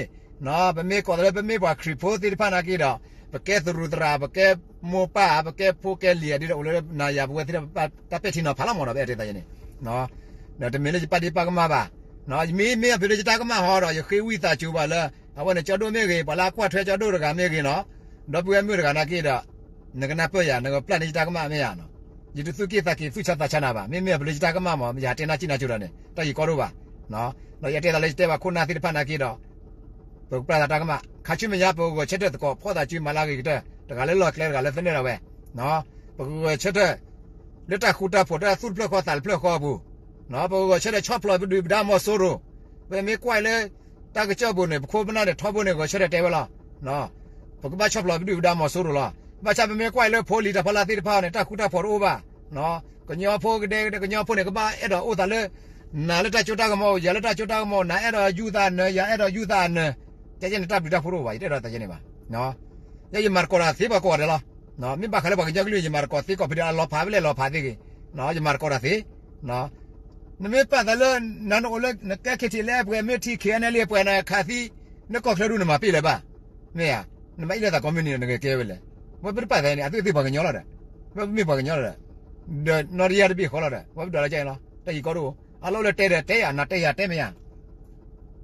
ပမ့ၢ်ကိးသးလၢပမ့ၢ်ပှၤခရံာ်ဖိသ့ၣ်တဖၣ်နာ်က့ဒီး ပကဲသရူးသရၣ် ပကဲမိၢ်ပၢ် ပကဲဖိကဲလံၤဒ်ဒီး အိၣ်လၢနၤယၤပဝဲသ့ၣ်တဖၣ် တၢ်ပဲာ်ထံနီၤဖးလီၤမ့ၢ်နီၤ ပအဲၣ်တဲသးယဲန့ၣ်, ဒီးတမ့ၢ်လၢယပာ်ဒ့ပာ်ကမၣ်ဘၣ်, မ့မ့ၢ်အဖုလၢယတၢ်ကမၣ်ဟီဒီး ယဃ့ဝံသးစူၤဘၣ်လၢ အဝဲန့ၣ် ကၠီဒိၣ်မ့ၢ်ဂ့ၤ ပှၤလၢအကွၢ်ထွဲကၠီဒိၣ်တဂၤမ့ၢ်ဂ့ၤနီၤ, ဒီပုၢ်ဝဲၢ်မုၣ်တဂၤနာ်က့ဒီး နကနၢ်ပၢၢ်ယၤ နကပျၢ်န့ၢ်ယတၢ်ကမၣ်မ့ၢ်ဧါနီၤ, ယတသူၣ်က့ၣ်သးက့ၤသူၣ်ဆါသးဆါနၤဘၣ်. မ့မ့ၢ်အဖုလၢယတၢ်ကမၣ်မ့ၢ် ယဟးတဲနၢ်စံၣ်နၢ်ကၠိဒီးန့ၣ် တၢ်ဂ့ၤကီဒိၣ်ဘၣ်, ဒီးယအဲၣ်တဲသးလၢယတဲဘၣ်ခိၣ်နၢ်သ့ၣ်တဖၣ်နာ်က့ဒီး ပကပျၢ်သးတၢ်ကမၣ် ခါဆူမဲာ်ညါ ပကဂဲၤဆၢထၢၣ်သကိး ဖီၣ်သးစုမၤလၢအဂ့ၤကတၢၢ် တဂၤလၢလီၢ်ကျဲ တဂၤလၢသနၢၣ်ဒၣ်ဝဲ, ပကဂဲၤဆၢထၢၣ် လၢတၢ်ဃူတၢ်ဖိး တၢ်သူၣ်တဖျၢၣ်ဃီသးတဖျၢၣ်ဃီအပူၤ, ပကဂဲၤဆၢထၢၣ်ဆီၣ်ဖျိးပဒုၣ်ပဒါမီၤစိရိၤ, ပမ့ၢ်ကွၢ်လၢ တၢ်ကစီၣ်ပူၤန့ၣ် ပခိၣ်ပနၢ်န့ၣ် ထီဘိန့ၣ် ဂဲၤဆၢထၢၣ်တဲဝဲလီၤ, ပကဘၣ်ဆီၣ်ဖျိးပဒုၣ်ပဒါမီၤစိရိၤလီၤ. ဘၣ်ဆၣ်ပမ့ၢ်ကွၢ်လၢဖိလံၤတၢ်ဖီလာ်သ့ၣ်တဖၣ်န့ၣ် တၢ်ဃူတၢ်ဖိးတအိၣ်ဘၣ်, ကညီဖိကဒဲကဒဲ ကညီဖိန့ၣ် ကဘၣ်အဲၣ်ဒိးအိၣ်သးလၢ နၤလၢတၢ်စိတၢ်ကမီၤ ယၤလၢတၢ်စိတၢ်ကမီၤ နၤအဲၣ်ဒိးယူၢ်သးနၢၤ ယၤအဲၣ်ဒိးယူၢ်သးနၢၤ, ကဲကဲန့ၣ် တၢ်ဘျုးတၢ်ဖှိၣ်တအိၣ်ဘၣ် ယတအဲၣ်ဒိးသးယဲန့ၣ်ဘၣ်. ယဲယမၤသကိးတၢ်သ့ပှၤကိးဂၤဒဲးလီၤ. မ့ၢ်ဘၣ်ဃးလၢပှၤကညီကလုာ် ယမၤသကိးသ့ကိးဖံဒဲး အလီၤဖးဖဲလဲၣ်လီၤဖးသ့ဂ့ၤ, ယမၤသကိးတၢ်သ့ နမ့ၢ်ပာ်သးလၢ နအိၣ်လၢနကဲ ခ့ထံး လၢပှဲၤ မ့ၢ်ထံ ခ့အနဲလံ ပှဲၤနခးသံ နကီၢ်ချၢဒူၣ်နမၤပ့ၢ်လၢၤဘၣ်, မ့ၢ်ဧါ, နဘၣ်အ့ၣ်လိာ်သးကိးမုၢ်နံၤ နဂဲၤကဲဝဲလဲၣ်, ဝဲပတပာ်သးန့ၣ် အသုသ့ၣ်ပှၤကညီလီၤဒီး, ဝဲပမ့ၢ်ပှၤကညီလီၤဒီး, ဒီးနီၢ်တယၢ်တဘ့ၣ်ဃီလီၤဒီး ဝဲပဒိးလၢကဲလီၤ တၢ်ဂ့ၤကီဒိၣ်, အလီၢ်အိၣ်လၢတဲဒီးတဲယၤ နၤတဲယၤတဲမ့ၢ်ယၤ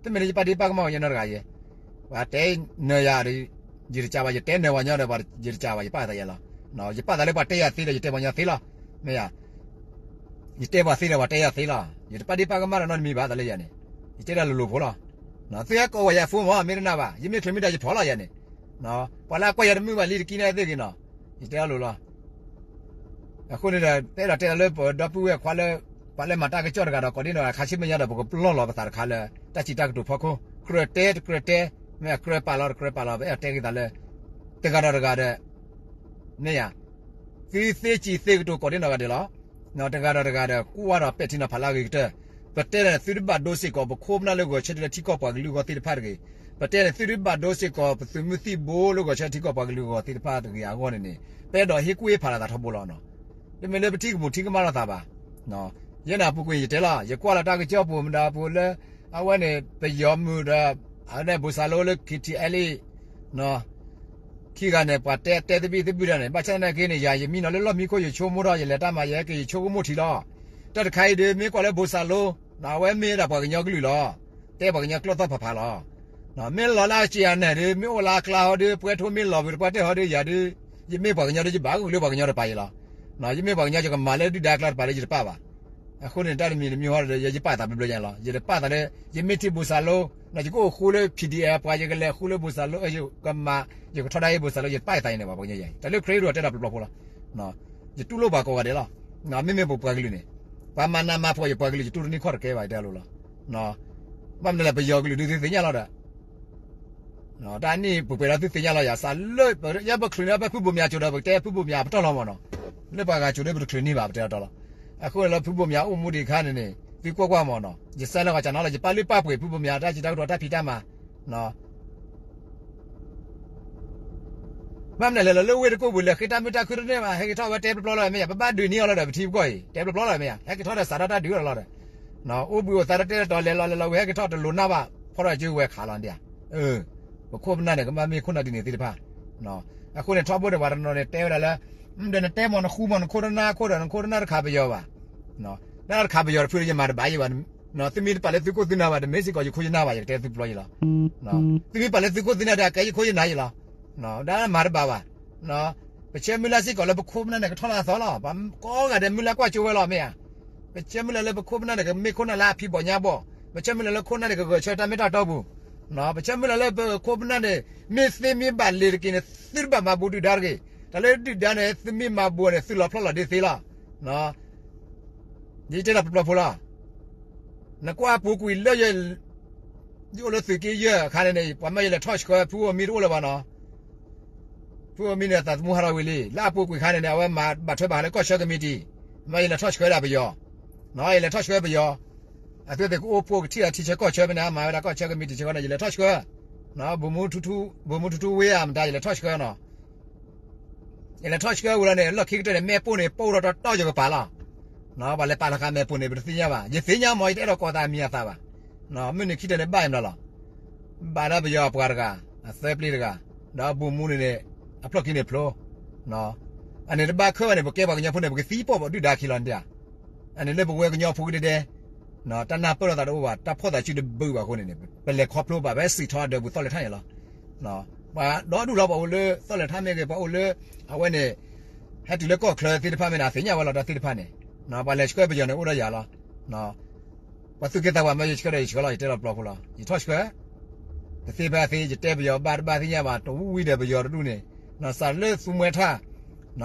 တမ့ၢ်လၢယပာ်ဒ့ပာ်ကမၣ်ဝဲညီနီတဂၤယဲ, ပှၤတဲနၢၤယၤဒီး ယတကးဘၣ် ယတဲနၢၤပှၤညီဒီး ယတကးဘၣ် ယပာ်သးယဲလီၤ. ယပာ်သးလၢပှၤတဲယၤသ့ဒီး ယတဲပှၤညီသ့လီၤ, မ့ၢ်ဧါ, ယတဲပှၤသ့ဒီးပှၤတဲယၤသ့လီၤ. ယတပာ်ဒ့ပာ်ကမၣ်ဒီးနီတမံၤဘၣ်သးလၢယၤန့ၣ်, ယတဲဒၣ်လိၤလိၤဖိလီၤ. သုဟဲကိးဝဲယၤ phone မ့ၢ် မ့ၢ်တနာ်ဘၣ် ယမ့ၢ်ချုးမ့ၢ်ဒၣ်ယဖီၣ်လီၤယၤန့ၣ်, ပှၤလၢအကွၢ်ယၤတမုာ်ဘၣ်လံတကံန့ၣ်သ့ၣ်ဂ့ၤနီၤ, ယတဲအီၤလိၤလီၤ. အဃိန့ၣ်ဒီး တအဲၣ်ဒိးတဲလၢပဒီပုၢ်ဝဲၢ်ခွါလၢ ပှၤလၢမၤတၢ်ကစီၣ်တဂၤဒီး ကိးဒံနီၢ်ဂၤ ခါဆူမဲာ်ညါဒီး ပကပလီၢ်လီၤပသးတခါလၢ တၢ်စံးတၢ်ကတိၤဖီခိၣ် ကြၢးတဲတကြၢးတဲ, မ့ၢ်အကြၢးပာ်လီၤတကြၢးပာ်လီၤ ပအဲၣ်ဒိးတဲက့ၤသးလၢ တဂၤဒီးတဂၤဒီး မ့ၢ်ယၤ, သုသ့စံးသ့ကတိၤကိးဒံနီၢ်ဂၤဒဲးလီၤ. တဂၤဒီးတဂၤဒီး ကွၢ်ဒီးပဲာ်ထံနီၤဖးလၢအဂ့ၤကတၢၢ်, ပတဲန့ၣ် သုတဘၣ်ဒိစ့ၢ်ကီး ပခိၣ်ပနၢ်လၢဂဲၤဆၢထၢၣ်လၢထံကီၢ်ပှၤကလုာ်အဂီၢ်သ့ၣ်တဖၣ်တဂ့ၤ, ပတဲန့ၣ် သုတဘၣ်ဒိစ့ၢ်ကီး ပသုးမုၢ်သံၣ်ဘိလၢဂဲၤဆၢထၢၣ်ထံကီၢ်ပှၤကလုာ်အဂီၢ်သ့ၣ်တဖၣ်တဂ့ၤအဂီၢ်န့ၣ်န့ၣ် ပအဲၣ်ဒိးဟ့ၣ်ကူၣ်ဟ့ၣ်ဖးလိာ်သးထီဘိလီၤ. တမ့ၢ်လၢပထံၣ်ကမူးထံၣ်ကမၣ်လိာ်သးဘၣ်. ယဲန့ၣ်အပူၤကွံာ်ယတဲလီၤ ယကွၢ်လီၤတၢ်ကစီၣ်ပူၤမတၤပူၤလၢ အဝဲန့ၣ် ပယီၤမုၢ်ဒီး အဝဲန့ၣ် ဘိၣ်စၢ်လိလၢ ခ့ထံးအဲလံ ခံဂၤန့ၣ် ပှၤတဲတဲသဘံၣ်သဘုၣ်တၢ်န့ၣ် ဘၣ်ဆၣ်သနာ်က့န့ၣ် ယၤယမံနီၤလၢလီၢ်မံခိၣ် ယဆိကမိၣ်ထီၣ် ယလဲၤတၢ်မၤ ယဟဲက့ၤ ယဆိကမိၣ်ထံလီၤ. တၢ်တခါအံၤဒီး မ့ၢ်ကွၢ်လၢဘိၣ်စၢ်လိ အဝဲမ့ၢ်ဒၣ်ပှၤကညီကလုာ်လီၤ. တဲပှၤကညီကျိာ်သီၣ်ဖးဖးလီၤ. မ့ၢ်လီၤလၢအစံးအနၢ်ဒီး မ့ၢ်အိၣ်လၢအကျါဟီဒီး ပှဲၤထိမ့ၢ်လီၤဝံၤတပှၢ်တၢၢ်ဟီဒီး ယၤဒီး ယမ့ၢ်ပှၤကညီဒီး ယဘၣ်ဂုာ်လၢပှၤကညီတပၤအံၤလီၤ. ယမ့ၢ်ပှၤကညီ ယကမၤလၢဒုၣ်ဒါအကျါတပၤလၢယတပာ်ဘၣ်. အဃိန့ၣ် တၢ်တမံၤတမံၤဟီဒီး ယပာ်သးဘျီဘျီညါလီၤ. ယတပာ်သးလၢ ယမ့ၢ်ထံၣ်ဘိၣ်စၢ်လိ ယကအိၣ်ဃူလၢ PDF ပှၤ ယကလဲၤဃူလၢဘိၣ်စၢ်လိ ယကမၤ ယကထီဒါဟ့ၣ်ဘိၣ်စၢ်လိ ယတပာ်သးအံၤန့ၣ်ဘၣ် ပှၤကညီယၤအံၤ တၢ်လၢ ခရံာ်ဒိၣ် တဲဒၣ်ပျီပျီဖိလီၤ. ယတူၢ်လိာ်ပှၤကိးဂၤဒဲးလီၤ. မ့မ့ၢ်ပပှၤကလုာ်န့ၣ် ပှၤမၤနးမၤဖှီၣ်ယပှၤကလုာ် ယတူၢ်တန့ၢ်ခီၣ်တကဲဘၣ် ယတဲလိၤလီၤ. ဘၣ်မနုၤလဲၣ် ပယီၤကလုာ်ဒုးသုသ့ၣ်ညါလီၤဒီး တၢ်နံၣ်ပှဲၤပှဲၤဒီးသုသ့ၣ်ညါလီၤယၤ စးလၢ ယဲပချုးန့ၢ်ဖဲဖုဘိၣ်မၠးစိၤဒီး ပကတဲဖုဘိၣ်မၠးပတီၢ်လီၤမ့ၢ်နီၤ. လၢပှၤဂၤစိၤဒီး ပတချုးန့ၢ်ဘၣ် ပတဲတီတီလီၤ. အဃိန့ၣ်လၢဖုဘိၣ်မၠးအိၣ်မူဒံးအခါန့ၣ်န့ၣ် သုကွၢ်ကွၢ်မ့ၢ်နီၤ ယစဲးလီၤဂၤကနီၤလီၤ ယပာ်လုၢ်ပာ်ပှ့ၤဖုဘိၣ်မၠးတၢ်စံးတၢ်ကတိၤတၢ်ဖံးတၢ်မၤ ဘၣ်မနုၤလဲၣ်လၢ လၢဝ့ၢ်တကူၣ်ပူၤလဲၤဃ့တၢ်မုာ်တၢ်ခုတန့ၢ်ဘၣ် ဟဲက့ၤထီၣ်ဝဲတဲပျီပျီလီၤမ့ၢ်ယၤ ပဘၣ်ဒုးန့ၢ်အီၤလီၤဒီး ပထံပကီၢ်အံၤ တဲပျီပျီလီၤမ့ၢ်ယၤ ဟဲက့ၤထီၣ်ဒီးစးထီၣ်တၢ်ဒုးအီၤလီၤဒီး အိၣ်ဘှံးအိၣ်သါတတဲတတီၤ လဲၤလီၤလဲၤလီၤဝဲ ဟဲက့ၤထီၣ်တလိၤနၢ်ဘၣ် ဖီၣ်ထီၣ်က့ၤဝဲခးလီၤဒ်ဧါ. ပခိၣ်ပနၢ်န့ၣ် ကဘၣ်မ့ၢ်ခိၣ်နၢ်ဒ်န့ၣ်သ့ၣ်တဖၣ် အဃိန့ၣ် ထီဘိန့ၣ် ပှၤတနီၤန့ၣ် တဲဝဲဒၣ်လၢ ဒီးနတဲမ့ၢ်နဃူမ့ၢ်နခိၣ်တနၢ်ခိၣ်ဒီး နခိၣ်တနၢ်တခးပယီၤဘၣ်. တၢ်တခးပယီၤတဖုဒီး ယမၤတဘၣ်ယံၤဘၣ်. သုမ့ၢ်တပာ်လၢသုခိၣ်သုနၢ်ဘၣ် တမ့ၢ်စ့ၢ်ကီးယခိၣ်ယနၢ်ဘၣ် ယကတဲသုပျီယံၤလီၤ. သုမ့ၢ်ပာ်လၢသုခိၣ်သုနၢ်ဒီး အကဲယခိၣ်ယနၢ်ယံၤလီၤ. ဒ်မၤတဘၣ်ဘၣ်. ပဆၢမုၢ်လၢ်စ့ၢ်ကီးလၢပခိၣ်ပနၢ်န့ၣ် ကထီၣ်လၢအသီလီၤ. ပှၤကိးဂၤဒဲးမုၢ်လၢ်ကွၢ်ကၠိဝဲလီၤမ့ၢ်ဧါ. ပဆၢမုၢ်လၢ်လၢပခိၣ်ပနၢ်န့ၣ် ကမ့ၢ်ခိၣ်နၢ်လၢအဖံးဘီၣ်ညါဘီၣ်. ပဆၢမုၢ်လၢ်လၢခိၣ်နၢ်န့ၣ် ကဂဲၤဆၢတၢ်မ့ၢ်တၢ်တီပူၤ. ပဆၢမုၢ်လၢ်လၢပခိၣ်ပနၢ်န့ၣ် မ့ၢ်သ့မ့ၢ်ဘၣ်လံၤတက့ၢ်န့ၣ် သုတဘၣ်မၤဘူးဒုၣ်ဒါတဂ့ၤ. တၢ်လၢဒုၣ်ဒါန့ၣ် သုမ့ၢ်မၤဘူးန့ၣ် သုလီၤဖျီၣ်လီၤဒ့သ့လီၤ. ယတဲလီၤပျီပျီဖိလီၤ. နကွၢ်အပူၤကွံာ်လၢယ ယအိၣ်လၢသုးက့ယဲၢ်အခါန့ၣ်န့ၣ် ပှၤမၢယလဲၤထီၣ်ဆှၢ ဖုအိၣ်မံတအိၣ်လၢၤဘၣ်နီၤ. ဖုအိၣ်မံန့ၣ် အသးသမူဟးထီၣ်ဝံၤလံ. လၢအပူၤကွံာ်အခါန့ၣ်န့ၣ် အဝဲမၤဘၣ်ထွဲဘၣ်ဃးလၢကီၢ်ဆၢကမံးတံာ် မ့ၢ်ယလဲၤထီၣ်ဆှၢဒၣ်ပယီၤ, ယလဲၤထီၣ်ဆှၢပယီၤ, အသုဝဲသ့ၣ်ကအိၣ်ဖှိၣ်ကထံၣ်အထံဆၢကီၢ်ဆၢဖဲန့ၣ် အမၤဝဲဒၣ်ကီၢ်ဆၢကမံးတံာ်ဆၢကီၢ်န့ၣ် ယလဲၤထီၣ်ဆှၢ, ဘိၣ်မူထူထူဝ့ၢ်ဧါမတၤ ယလဲၤထီၣ်ဆှၢနီၤ ယလဲၤထီၣ်ဆှၢဝံၤလီၤန့ၣ် လီၢ်ခံကတၢၢ်န့ၣ် မ့ၣ်ပိၢ်န့ၣ် ပိၢ်ဒီးတီတီယကပၤလီၤ. ပှၤလဲၤပာ်လီၤဃာ်မ့ၣ်ပိၢ်န့ၣ် ပတသ့ၣ်ညါဘၣ်. ယသ့ၣ်ညါမ့ၢ် ယတအဲၣ်ဒိးကိးသးမံၤအသးဘၣ်. မုၢ်နံၤခံတၢၤန့ၣ် ဘၣ်အံၤမတၤလီၤ. ဘၣ်ဒီးပယီၤအပှၤတဂၤ, အသၢပျ့တဂၤ, ဒီးဘိၣ်မူန့ၣ်န့ၣ် အဖျီၣ်ခံန့ၣ်ဖျိ အန့ၣ်တဘၣ်ခဲဘၣ်န့ၣ် ပကဲပှၤကညီဖိန့ၣ် ပကသံပိာ်ပဒုၣ်ဒါခံလီၤန့ၣ်ဧါ. အန့ၣ်လၢပဝဲကညီဖိကဒဲဒဲ တၢ်နၢ်ပၢၢ်လိာ်သးတအိၣ်ဘၣ်, တၢ်ဖီၣ်သးစုတဘုးဘၣ်အဃိန့ၣ်န့ၣ် ပလဲၤခီဖျိဘၣ်ဖဲစံးထီၣ်အဒၢးပူၤသီၣ်လဲၤထၣ်န့ၣ်လီၤ. ပှၤဒီဒူၣ်လီၤ ပှၤအိၣ်လၢသီၣ်လဲၤထၣ်မ့ၢ်ဂ့ၤ ပှၤအိၣ်လၢ အဝဲန့ၣ် ဟဲတုၤလၢကီၢ်ချၢသ့ၣ်တဖၣ်မ့ၢ်န့ၣ် အသ့ၣ်ညါဝဲလီၤ တၢ်သ့ၣ်တဖၣ်န့ၣ်. ပှၤလဲၤဆှၢပယီၤန့ၣ်အိၣ်ဒီးယၤလီၤ. ပှၤသူၣ်က့သးပှၢ်မ့ၢ်ယဆှၢဒီး ယဆှၢလီၤ ယတဲလီၤပျီဖိလီၤ ယထီၣ်ဆှၢ တသ့ဖဲအသ့ ယတဲပယီၤဘၣ်တဘၣ်သ့ၣ်ညါဘၣ် တဝံၤဝံၤဒီးပယီၤတဒူၣ်န့ၣ် စးလၢသူမှဲထၣ်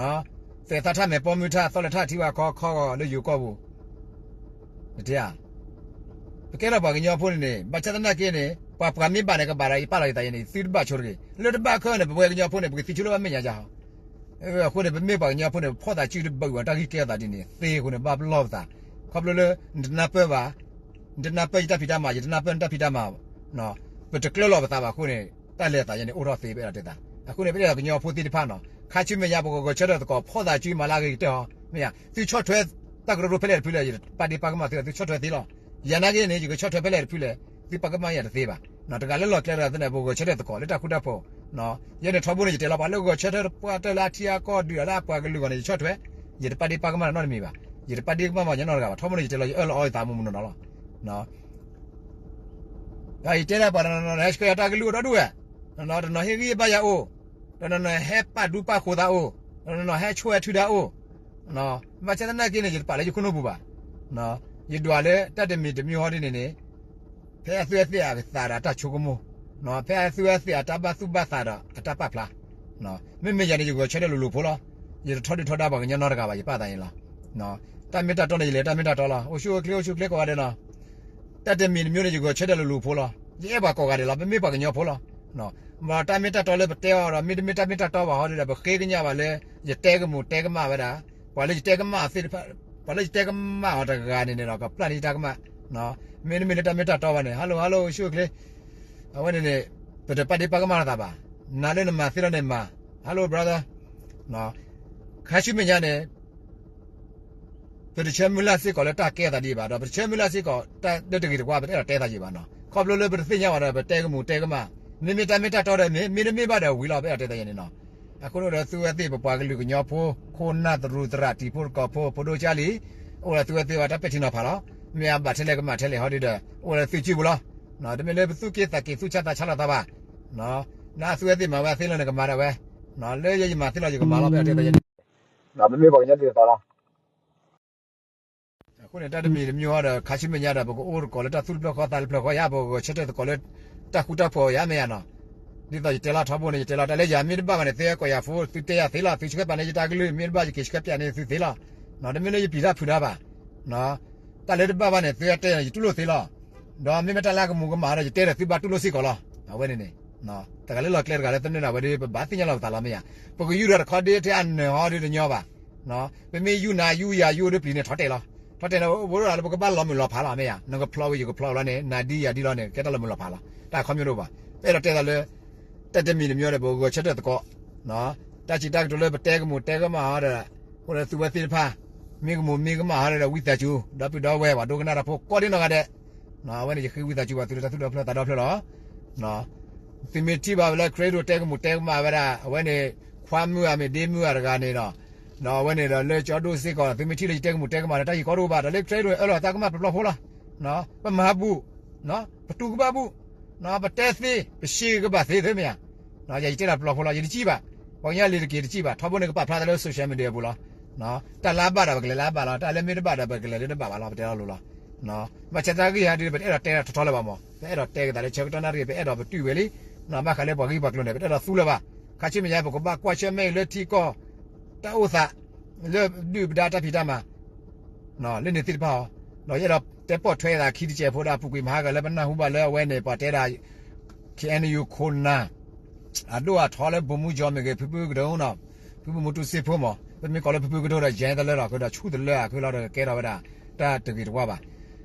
သဲးသၣ်ထၣ်မဲာ်ပိာ်မုၣ်ထၣ် သီၣ်လဲၤထၣ်ထံဝဲခီခီဂီၤလၢယိၤကီၢ်ပူၤ နတဲဧါ. ပကဲထီၣ်ပှၤကညီဖိန့ၣ်န့ၣ် ဘၣ်ဆၣ်သနာ်က့န့ၣ် ပှၤပှၤမ့ၢ်ဘၣ်န့ၣ် ကဘၣ်ဒီးယပာ်လီၤယသးယဲန့ၣ် သုတဘၣ်ဆိတဂ့ၤ လၢတဘၣ်ခဲန့ၣ် ပဝဲကညီဖိန့ၣ် ပကသံဆိလၢဘၣ်မဲာ်ညါယါဟီ အဃိန့ၣ် ပမ့ၢ်ပှၤကညီဖိန့ၣ် ပဖီၣ်သးစုတဘုးဘၣ် တၢ်ဂ့ၢ်ကဲထီၣ်သးဒ်န့ၣ် သ့အဃိန့ၣ် ဘၣ်ပလီၢ်ပသး ခီဖျိလၢ နတနၢ်ပၢၢ်ဘၣ် နတနၢ်ပၢၢ်ယတၢ်ဖံးတၢ်မၤ ယတနၢ်ပၢၢ်နတၢ်ဖံးတၢ်မၤ ပတကျၢလီၤပသးဘၣ်အဃိန့ၣ် တၢ်လဲၤသးယဲန့ၣ် အိၣ်ထီၣ်သ့ ပအဲၣ်ဒိးတဲသး အဃိန့ၣ် ပအဲၣ်ဒိးကညီဖိသ့ၣ်တဖၣ်နီၤ ခါဆူမဲာ်ညါ ပကဂဲၤဆၢထၢၣ်သကိး ဖီၣ်သးစုမၤလၢအဂ့ၤကတၢၢ်ဟီ မ့ၢ်ဧါ သုဆီၣ်ထွဲ တၢ်ကရၢကရိဖဲလဲၣ်တဖုလဲၣ် ယပာ်ဒ့ပာ်ကမၣ်သု သုဆီၣ်ထွဲသ့လီၤ ယၤနာ်က့န့ၣ် ယကဆီၣ်ထွဲဖဲလဲၣ်တဖုလဲၣ် သုပာ်ကမၣ်ယၤတသ့ဘၣ် တဂၤလၢလီၢ်ကျဲတဂၤသ့ၣ်န့ၣ် ပဂဲၤဆၢထၢၣ်သကိးလၢတၢ်ဃူတၢ်ဖိး ယဲန့ၣ်ထီဘိန့ၣ် ယတဲလီၤပှၤလၢဂဲၤဆၢထၢၣ်ပှၤတၢၢ်လၢအထံအကီၢ်ဒုးလၢအပှၤကလုာ်ဂီၢ်န့ၣ် ယဆီၣ်ထွဲ ယတပာ်ဒ့ပာ်ကမၣ်နီတမံၤဘၣ် ယတပာ်ဒ့ကမၣ်မၤညီနီတဂၤဘၣ် ထီဘိန့ၣ် ယတဲလီၤ ယအၢၣ်လီၤအီယသးမူမူနီၢ်နီၢ်လီၤ ယတဲဒၣ်ပှၤတနီၤနီၤ ဟဲဆှၢယၤတၢ်ကလုၢ်အိၣ်ဒီဒူၣ်ဝဲ, တနီၤဟ့ၣ်ဂံၢ်ဘါယၤအိၣ်, တနီၤနီၤဟဲပာ်ဒူပာ်ဃိၤသးအိၣ်, တနီၤနီၤဟဲဆိၣ်ဝဲထုဒၣ်အိၣ်, ဘၣ်ဆၣ်သနာ်က့န့ၣ် ယတပာ်လၢယခိၣ်နူာ်ပူၤဘၣ်. ယဒွးလၢတၢ်တမံၤတမံၤဟီဒ်န့ၣ်န့ၣ် ဖဲအသူးအသ့ၣ်အသးဒီးအတၢ်ဆိကမိၣ်, ဖဲအသူးအသ့ၣ်အတၢ်ဘၣ်သူၣ်ဘၣ်သးဒီးအတၢ်ပာ်ဖျါ, မ့မ့ၢ်ယၤန့ၣ် ယဂဲၤဆၢထၢၣ်လိၤလိၤဖိလီၤ. ယတထီဒုၣ်ထီဒါပှၤကညီနီတဂၤဘၣ် ယပာ်သးန့ၣ်လီၤ. တၢ်မ့ၢ်တၢ်တီန့ၣ် ယလဲၤတၢ်မ့ၢ်တၢ်တီလီၤ. အိၣ်ဆူၣ်အိၣ်ချ့ အိၣ်ဆူၣ်ချ့ကိးဂၤဒဲးနီၤ. တၢ်တမံၤတမံၤန့ၣ် ယဂဲၤဆၢထၢၣ်လိၤလိၤဖိလီၤ. ယအဲၣ်ပှၤကိးဂၤဒဲးလီၤ. ပမ့ၢ်ပှၤကညီဖိလီၤ. မ့ၢ်တၢ်မ့ၢ်တၢ်တီလၢပတဲအီၤဒီး မ့တမ့ၢ်တၢ်မ့ၢ်တၢ်တီဘၣ်ဟီဒ်ဒီး ပဃ့ကညးဘၣ်လၢ ယတဲကမူၤတဲကမၣ်ဝဲဒၣ် ပှၤလၢယတဲကမၣ်သ့ၣ်တဖၣ်, ပှၤလၢယတဲကမၣ်အီၤတဂၤန့ၣ်န့ၣ်ဒီး ကပျၢ်န့ၢ်ယတၢ်ကမၣ်, မ့တမ့ၢ်လၢတၢ်မ့ၢ်တၢ်တီဘၣ်န့ၣ် hello hello အိၣ်ဆူၣ်အိၣ်ချ့, အဝဲန့ၣ်န့ၣ် ပတပာ်ဒ့ပာ်ကမၣ်လိာ်သးဘၣ်. နၤလၢနမၤသ့လီၤန့ၣ်မၤ, hello brother, ခါဆူမဲာ်ညါန့ၣ် ပတဆၢမုၢ်လၢ်စ့ၢ်ကီးလၢတၢ်ကဲအသးဒံးဘၣ်ဒီး ပတဆၢမုၢ်လၢ်စ့ၢ်ကီးတၢ်လၢတဂ့ၤတဝါ ပတအဲၣ်ဒိးတဲသးယံာ်ဘၣ်နီၤ. ခီဖျိလၢပတသ့ၣ်ညါဘၣ်ဒီး ပတဲကမူၤတဲကမၣ်, မ့မ့ၢ်တၢ်မ့ၢ်တၢ်တီဒီးမ့ၢ်, မ့တမ့ၢ်ဘၣ်ဒီးဝံၤလီၤ ပအဲၣ်ဒိးတဲသးယံာ်န့ၣ်နီၤ. အဃိန့ၣ်ဒီး သုဝဲသ့ၣ်ပပှၤကလုာ်ကညီဖိ ခိၣ်နၢ်သရူးသရၣ် တံၤဖိသကိးဖိ ဖိဒိကၢ်လံ, အိၣ်ဒီးသုဝဲသ့ၣ်ဝဲတၢ်ပဲာ်ထံနီၤဖးလီၤ. မ့ၢ်အဘၣ်ထဲလဲၣ်ကမၣ်ထဲလဲၣ်ဟီဒ်ဒီး အိၣ်ဒီးသုစုပူၤလီၤ. တမ့ၢ်လၢပသူၣ်က့သးက့ၤသူၣ်ဆါသးဆါလိာ်သးဘၣ်. နသုဝဲသ့ၣ်မၤဝဲအသ့လီၤန့ၣ် ကမၤဒၣ်ဝဲ, လၢယဲယမၤသ့လီၤယကမၤလီၤ ပအဲၣ်ဒိးတဲသးယံာ်န့ၣ် ပမ့ၢ်ပှၤကညီသ့ၣ်တဖၣ်လီၤ. အဃိန့ၣ် တၢ်တမံၤတမံၤဟီဒီး ခါဆူမဲာ်ညါဒီး ပကအိၣ်သကိးလၢတၢ်သူၣ်တဖျၢၣ်ဃီသးတဖျၢၣ်ဃီ ယၤပကဂဲၤဆၢထၢၣ်သကိးလၢ တၢ်ဃူတၢ်ဖိးယၤမ့ၢ်ယၤနီၤ. ဒ်သိးယတဲလီၤထီဘိန့ၣ် ယတဲလီၤတၢ်လၢယၤမ့ၢ်တဘၣ်ဘၣ်န့ၣ် သုဟဲကိးယၤဖိ သုတဲယၤသ့လီၤ သုဆှၢပာ်န့ၢ်ယတၢ်ကလုၢ် မ့ၢ်တဘၣ်ယက့ၤဆှၢပာ်န့ၢ်သုသ့လီၤ. တမ့ၢ်လၢယပျံၤတၢ်ဖုးတၢ်ဘၣ် တၢ်လၢတဘၣ်ဘၣ်န့ၣ် သုဟဲတဲယၤန့ၣ် ယတူၢ်လိာ်သ့လီၤ. ဒီးမ့မ့ၢ်တၢ်လၢအကမူၤကမၣ်ဒီး ယတဲဒီးသုဘၣ်တူၢ်လိာ်စ့ၢ်ကီးလီၤ. အဝဲန့ၣ်န့ၣ် တဂၤလၢလီၢ်ကျဲတဂၤလၢသနၢၣ်ဒၣ်ဝဲဒီး ပဘၣ်သ့ၣ်ညါလီၤပသးလီၤမ့ၢ်ယၤ. ပကယူၤဒီးတခီဒ့ထဲအနၢၤဟီဒ်တညီဘၣ်. မ့မ့ၢ်ယူၤနၤယူၤယၤယူၤအိၣ်ဒီးပျံၤန့ၣ် ထီၣ်တဲာ်လီၤ. ထီၣ်တဲာ်န့ၣ် အိၣ်ဒီးလၢပကဘၣ်လီၤမုၢ်လီၤဖးလီၤမ့ၢ်ယၤ. နကဖျီဝံၤယကဖျီလီၤန့ၣ် နၤဒ်ယၤဒ်လီၤန့ၣ် ကဲတၢ်လီၤမုၢ်လီၤဖးလီၤ. တၢ်ခီပညီတအိၣ်ဘၣ်. ပအဲၣ်ဒိးတဲသးလၢ တၢ်တမံၤတမံၤဒီး ပဂဲၤဆၢထၢၣ်သကိး တၢ်စံးတၢ်ကတိၤလၢပတဲကမူၤတဲကမၣ်ဟီဒီး အိၣ်ဒီးသုဝဲသ့ၣ်တဖၣ် မ့ၢ်ကမူၤမ့ၢ်ကမၣ်ဟီဒီး ဝံသးစူၤ ဒီပုၢ်ဒီဝဲၢ် ပှၤဒိကနၣ်တၢ်ဖိကိးဒ်နီၢ်ဂၤဒဲး အဝဲန့ၣ် ယဃ့ဝံသးစူၤဘၣ်သုလၢတၢ်သူၣ်ဒီဖျၢၣ်သးဒီဖျၢၣ်လီၤ. သုမ့ၢ်ထံၣ်ဘၣ်ဝဲလၢ ခရံာ်ဒိၣ် တဲကမူၤတဲကမၣ်ဝဲဒၣ် အဝဲန့ၣ် ခွါမုၢ်ဧါ မ့ၢ်ဒ့မုၢ်ဧါတဂၤန့ၣ်ဒီး ဒီးအဝဲန့ၣ်ဒီးလၢကၠီဒိၣ်စ့ၢ်ကီး သုမ့ၢ်ထံၣ်လၢယတဲကမူၤတဲကမၣ်ဒီး တၢ်ဟံၣ်ကီဒိၣ်ဘၣ် ဒီးလၢခရံာ်ဒိၣ်အၢၣ်လီၤသးကမၣ်ပျီပျီဖိလီၤ. ပမၤဘူၣ် ပတူၢ်ကဘၣ်ဘူၣ် ပတဲသ့ ပရှဲကဘၣ်သ့ သ့မ့ၢ်ဧါ. ယၤယတဲဒၣ်ပျီဖိလီၤ ယတစံၣ်ဘၣ်. ပှၤကညီလံၤတက့ၤတစံၣ်ဘၣ် ထီဘိန့ၣ်ကပာ်ဖျါသးလၢ social media ပူၤလီၤ. တၢ်လၢအဘၣ်ဒီးပကလဲၤလၢအဘၣ်လီၤ တၢ်လၢမ့ၢ်တဘၣ်ဒီးပကလဲၤလၢတဘၣ်ဘၣ်လီၤ ပတဲလီၤလိၤလီၤ. ဘၣ်ဆၣ်တၢ်ဂ့ၢ်ဟီဒ် ပတအဲၣ်ဒိးတဲထီထီလၢၤဘၣ်မး ပအဲၣ်ဒိးတဲကသးလၢဆၢကတီၢ်နၣ်ရံၣ် ပအဲၣ်ဒိးပတုာ်ဝဲလံ. ဘၣ်ဃးလၢပှၤဂံၢ်ပှၤကျိၤန့ၣ် ပတအဲၣ်ဒိးသူလၢၤဘၣ်. ခါဆူမဲာ်ညါ ပကဘၣ်ကွၢ်ဆၢၣ်မဲာ်အံၤလၢထံကီၢ် တၢ်အိၣ်သး လၢဒုၣ်ပဒါတၢ်ဖံးတၢ်မၤ လၢန့ၣ်သ့ၣ်တဖၣ်အီၤ, ဒီးယအဲၣ်ဒိးတဲပိာ်ထွဲသးခံတစဲးဖိဒီး ပူၤကွံာ်မဟါဂၤလၢပနၢ်ဟူဘၣ်လၢအဝဲန့ၣ် ပှၤတဲဒၣ် ခ့ၣ်အဲၣ်ယူၣ် ခိၣ်နၢ် အဒိၣ်အထီလၢဗိုလ်မှူးချုပ်မ့ၢ်ဂ့ၤ ဖုဖုကဒုနီၤ, ဖုဖုမူတူစ့ဖိမး, ပမ့ၢ်ကိးလၢဖုဖုကတိၤဒီး ယဲတလၢလီၤ ကဒီးဆူၣ်တလၢအဃိလီၤဒီး ကဲထီၣ်ဝဲဒၣ် တၢ်တဂ့ၤတဝါဘၣ်.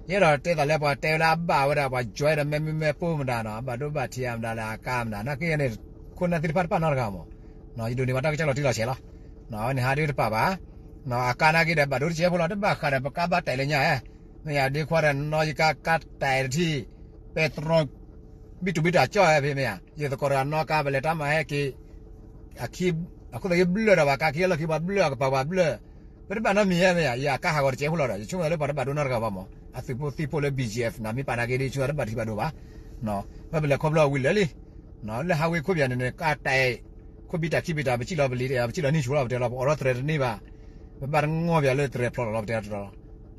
ယအဲၣ်ဒိးတဲသးလၢပှၤတဲဝဲလၢအဘၣ်ဝဲဒၣ် ပှၤ join ဒီးမ့ၢ်မ့ၢ်မ့ၢ်ပိၢ်မတၤနီၤ အဘၣ်ဒိဘၣ်ထံးအမတၤလၢအကါမတၤ နာ်က့န့ၣ် ခိၣ်နၢ်သ့ၣ်တဖၣ်တပာ်နီတဂၤမး ယဒိးန့ၢ်ဘၣ်တၢ်ကစီၣ်လီၤတံၢ်လီၤဆဲးလီၤ. အဝဲန့ၣ်ဟးဒ်တပာ်ဘၣ် အကါနာ်က့ဒီး ဘၣ်ဒိတစဲးဖိလီၤ တဘၣ်ဃးဒီးပကါဘၣ်တဲာ်လၢညါဧါ မ့ၢ်ယၤဒ်ခွါဒီးနီၢ်ယကါကါတဲာ်တထံၣ် ပဲတြီ ဘံၣ်တူၢ်ဘံၣ်တၢ်ကၠီၣ်ဧါဖဲမ့ၢ်ဧါ ယသကိးတဂၤနီၢ်ကါပလဲၤတၢ်မၤဟဲက့ၤ အခိၣ်သးက့ဘျၢၣ်ဒီးဘၣ် ကါခံလီၢ်ခံပှၤဘျၢၣ် အကပၤပှၤဘျၢၣ် ပတဘၣ်နီတမံၤဧါမ့ၢ်ဧါ ယအကါဟးဂီၤတစဲးဖိလီၤဒီး ယဆိကမိၣ်လၢပှၤတဘၣ်ဒိနီတဂၤဘၣ်မး အသုးဖိသံၣ်ဖိလၢ ဘီၣ်ကၠံၣ်အ့ၣ် နၤမ့ၢ်ပာ်နာ်က့ဒီး ယဆိကမိၣ်တဘၣ်ထံးဘၣ်ဒိဘၣ် ဝဲပလဲၤခီဖျိဝံၤလၢာ်လံ လၢဟးဝ့ၤခိၣ်ပယၤန့ၣ်န့ၣ် ကါတဲာ် ခိၣ်ဘံၣ်တၢ်ခံဘံၣ်တၢ် ပစံၣ်လီၤပလံၤတယၤ ပစံၣ်လီၤနံၣ်ဆူလီၤပတဲလီၤ ပအိးထီၣ်သရဲတန့ၢ်ဘၣ် ပဘၣ်တငီၢ်ပယၤလၢသရဲဖျိးလီၤပတဲလီၤ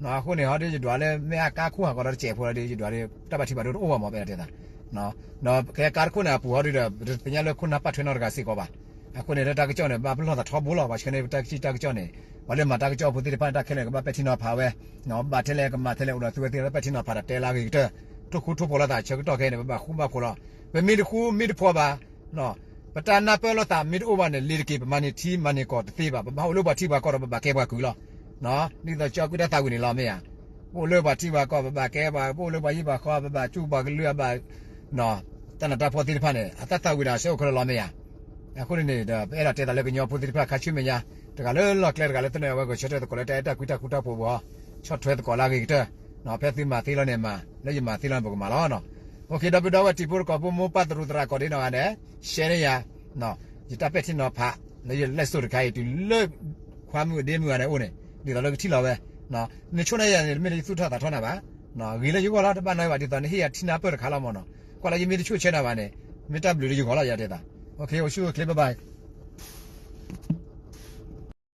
အဃိန့ၣ် ဟီဒ်ယဒွးလၢ မ့ၢ်အကါခိၣ်ဟးဂီၤဒီးတစဲးဖိလီၤဒီး ယဒွးလၢ တၢ်ဘၣ်ထံးဘၣ်ဒိတအိၣ်ဘၣ်မး ပအဲၣ်ဒိးတဲသး ဒီးကဲကါတခိၣ်န့ၣ် အပူၤဟီဒ်ဒီး ပတသ့ၣ်ညါလၢခိၣ်နၢ်ပာ်ထွဲနီတဂၤစ့ၢ်ကီးဘၣ်. အဃိန့ၣ် လၢတၢ်ကစီၣ်န့ၣ် ဘၣ်ပလီၢ်သးထီဘိလီၤ. ဘၣ်ဆၣ်န့ၣ် ပတၢ်ကစီၣ်တၢ်ကစီၣ်န့ၣ် ပှၤလၢမၤတၢ်ကစီၣ်ဖိသ့ၣ်တဖၣ်န့ၣ် တၢ်ခဲလၢာ်ကဘၣ်ပဲာ်ထံနီၤဖးဝဲ ဘၣ်ထဲလဲၣ်ကမၤထဲလဲၣ်အိၣ်ဒီးသုဝဲသ့ၣ်လၢပဲာ်ထံနီၤဖးဒီးတဲလၢအဂ့ၤကတၢၢ် ထိၣ်ဃူထိၣ်ဖိးလိာ်သးဆၢကတီၢ်ခဲအံၤန့ၣ် ပဘၣ်ဃူဘၣ်ဖိးလီၤ. ပမ့ၢ်တဃူမ့ၢ်တဖိးဘၣ် ပတၢ်နၢ်ပၢၢ်လိာ်သးမ့ၢ်တအိၣ်ဘၣ်န့ၣ် လ့ၤတက့ၤ ပမၤန့ၢ်ထံမၤန့ၢ်ကီၢ်တသ့ဘၣ်. ပဘၣ်အိၣ်လၢပှၤထံပှၤကီၢ်ဒီးပဘၣ်ကဲပှၤကုၢ်လီၤ. ဒ်သိးကၠီကွံာ်တၢ်သးဝံၣ်န့ၣ်လီၤမ့ၢ်ဧါ. ပအိၣ်လၢပှၤထံပှၤကီၢ် ပဘၣ်ကဲပှၤ ပအိၣ်လၢပှၤယံၤပှၤဃီ ပဘၣ်ကူပှၤကလုာ်အဘၣ် တၢ်နးတၢ်ဖှီၣ်သ့ၣ်တဖၣ်န့ၣ် အတၢ်သးဝံၣ်ဒီးဆၢအိၣ်ခဲလၢာ်လီၤမ့ၢ်ဧါ. အဃိန့ၣ်န့ၣ်ဒီး ပအဲၣ်ဒိးတဲသးလၢကညီဖိသ့ၣ်တဖၣ်ခါဆူမဲာ်ညါ တဂၤလၢလီၢ်ကျဲတဂၤလၢသနၢၣ်ဝဲဂဲၤဆၢထၢၣ်သကိးလၢတၢ်အဲၣ်တၢ်ကွံတၢ်ဃူတၢ်ဖိးပူၤ ဆီၣ်ထွဲသကိးလၢအဂ့ၤကတၢၢ် ဖဲသုမၤသ့လီၤန့ၣ်မၤ လၢယမၤသ့လီၤန့ၣ် ပကမၤလီၤ. အိၣ်ခ့ ဒီပုၢ်ဒီဝဲၢ်တံၤဖိသကိးဖိ မိၢ်ပၢ်သရူးသရၣ်ကိးဒ်နီၢ်ဂၤဒဲး share န့ၢ်ယၤ ယတၢ်ပဲာ်ထံနီၤဖး လၢယလဲၣ်စိတခါအံၤ တုၤလၢ ခွါမုၣ်ဒ့မုၣ်ဂၤန့ၣ်အိၣ်န့ၣ် ဒ်သိးလၢကထံၣ်လီၤဝဲ နဆိၣ်န့ၢ်ယၤန့ၣ် တမ့ၢ်လၢယသူၣ်ထီၣ်သးထီနၤဘၣ်. ဂ့ၤလၢယဂီၢ်လီၤ တဘၣ်နီဘၣ် ဒ်သိးနဟ့ၣ်ယၤထံနၢ်ပၢၢ်တခါလီၤမ့ၢ်နီၤ. ကွၢ်လၢယမ့ၢ်တဆိၣ်ဆၢနၤဘၣ်န့ၣ် မ့ၢ်တၢ်ဘျုးလၢယဂီၢ်လီၤ ယတဲသး. အိၣ်ခ့ အိၣ်ဆူၣ်အိၣ်ချ့ bye bye.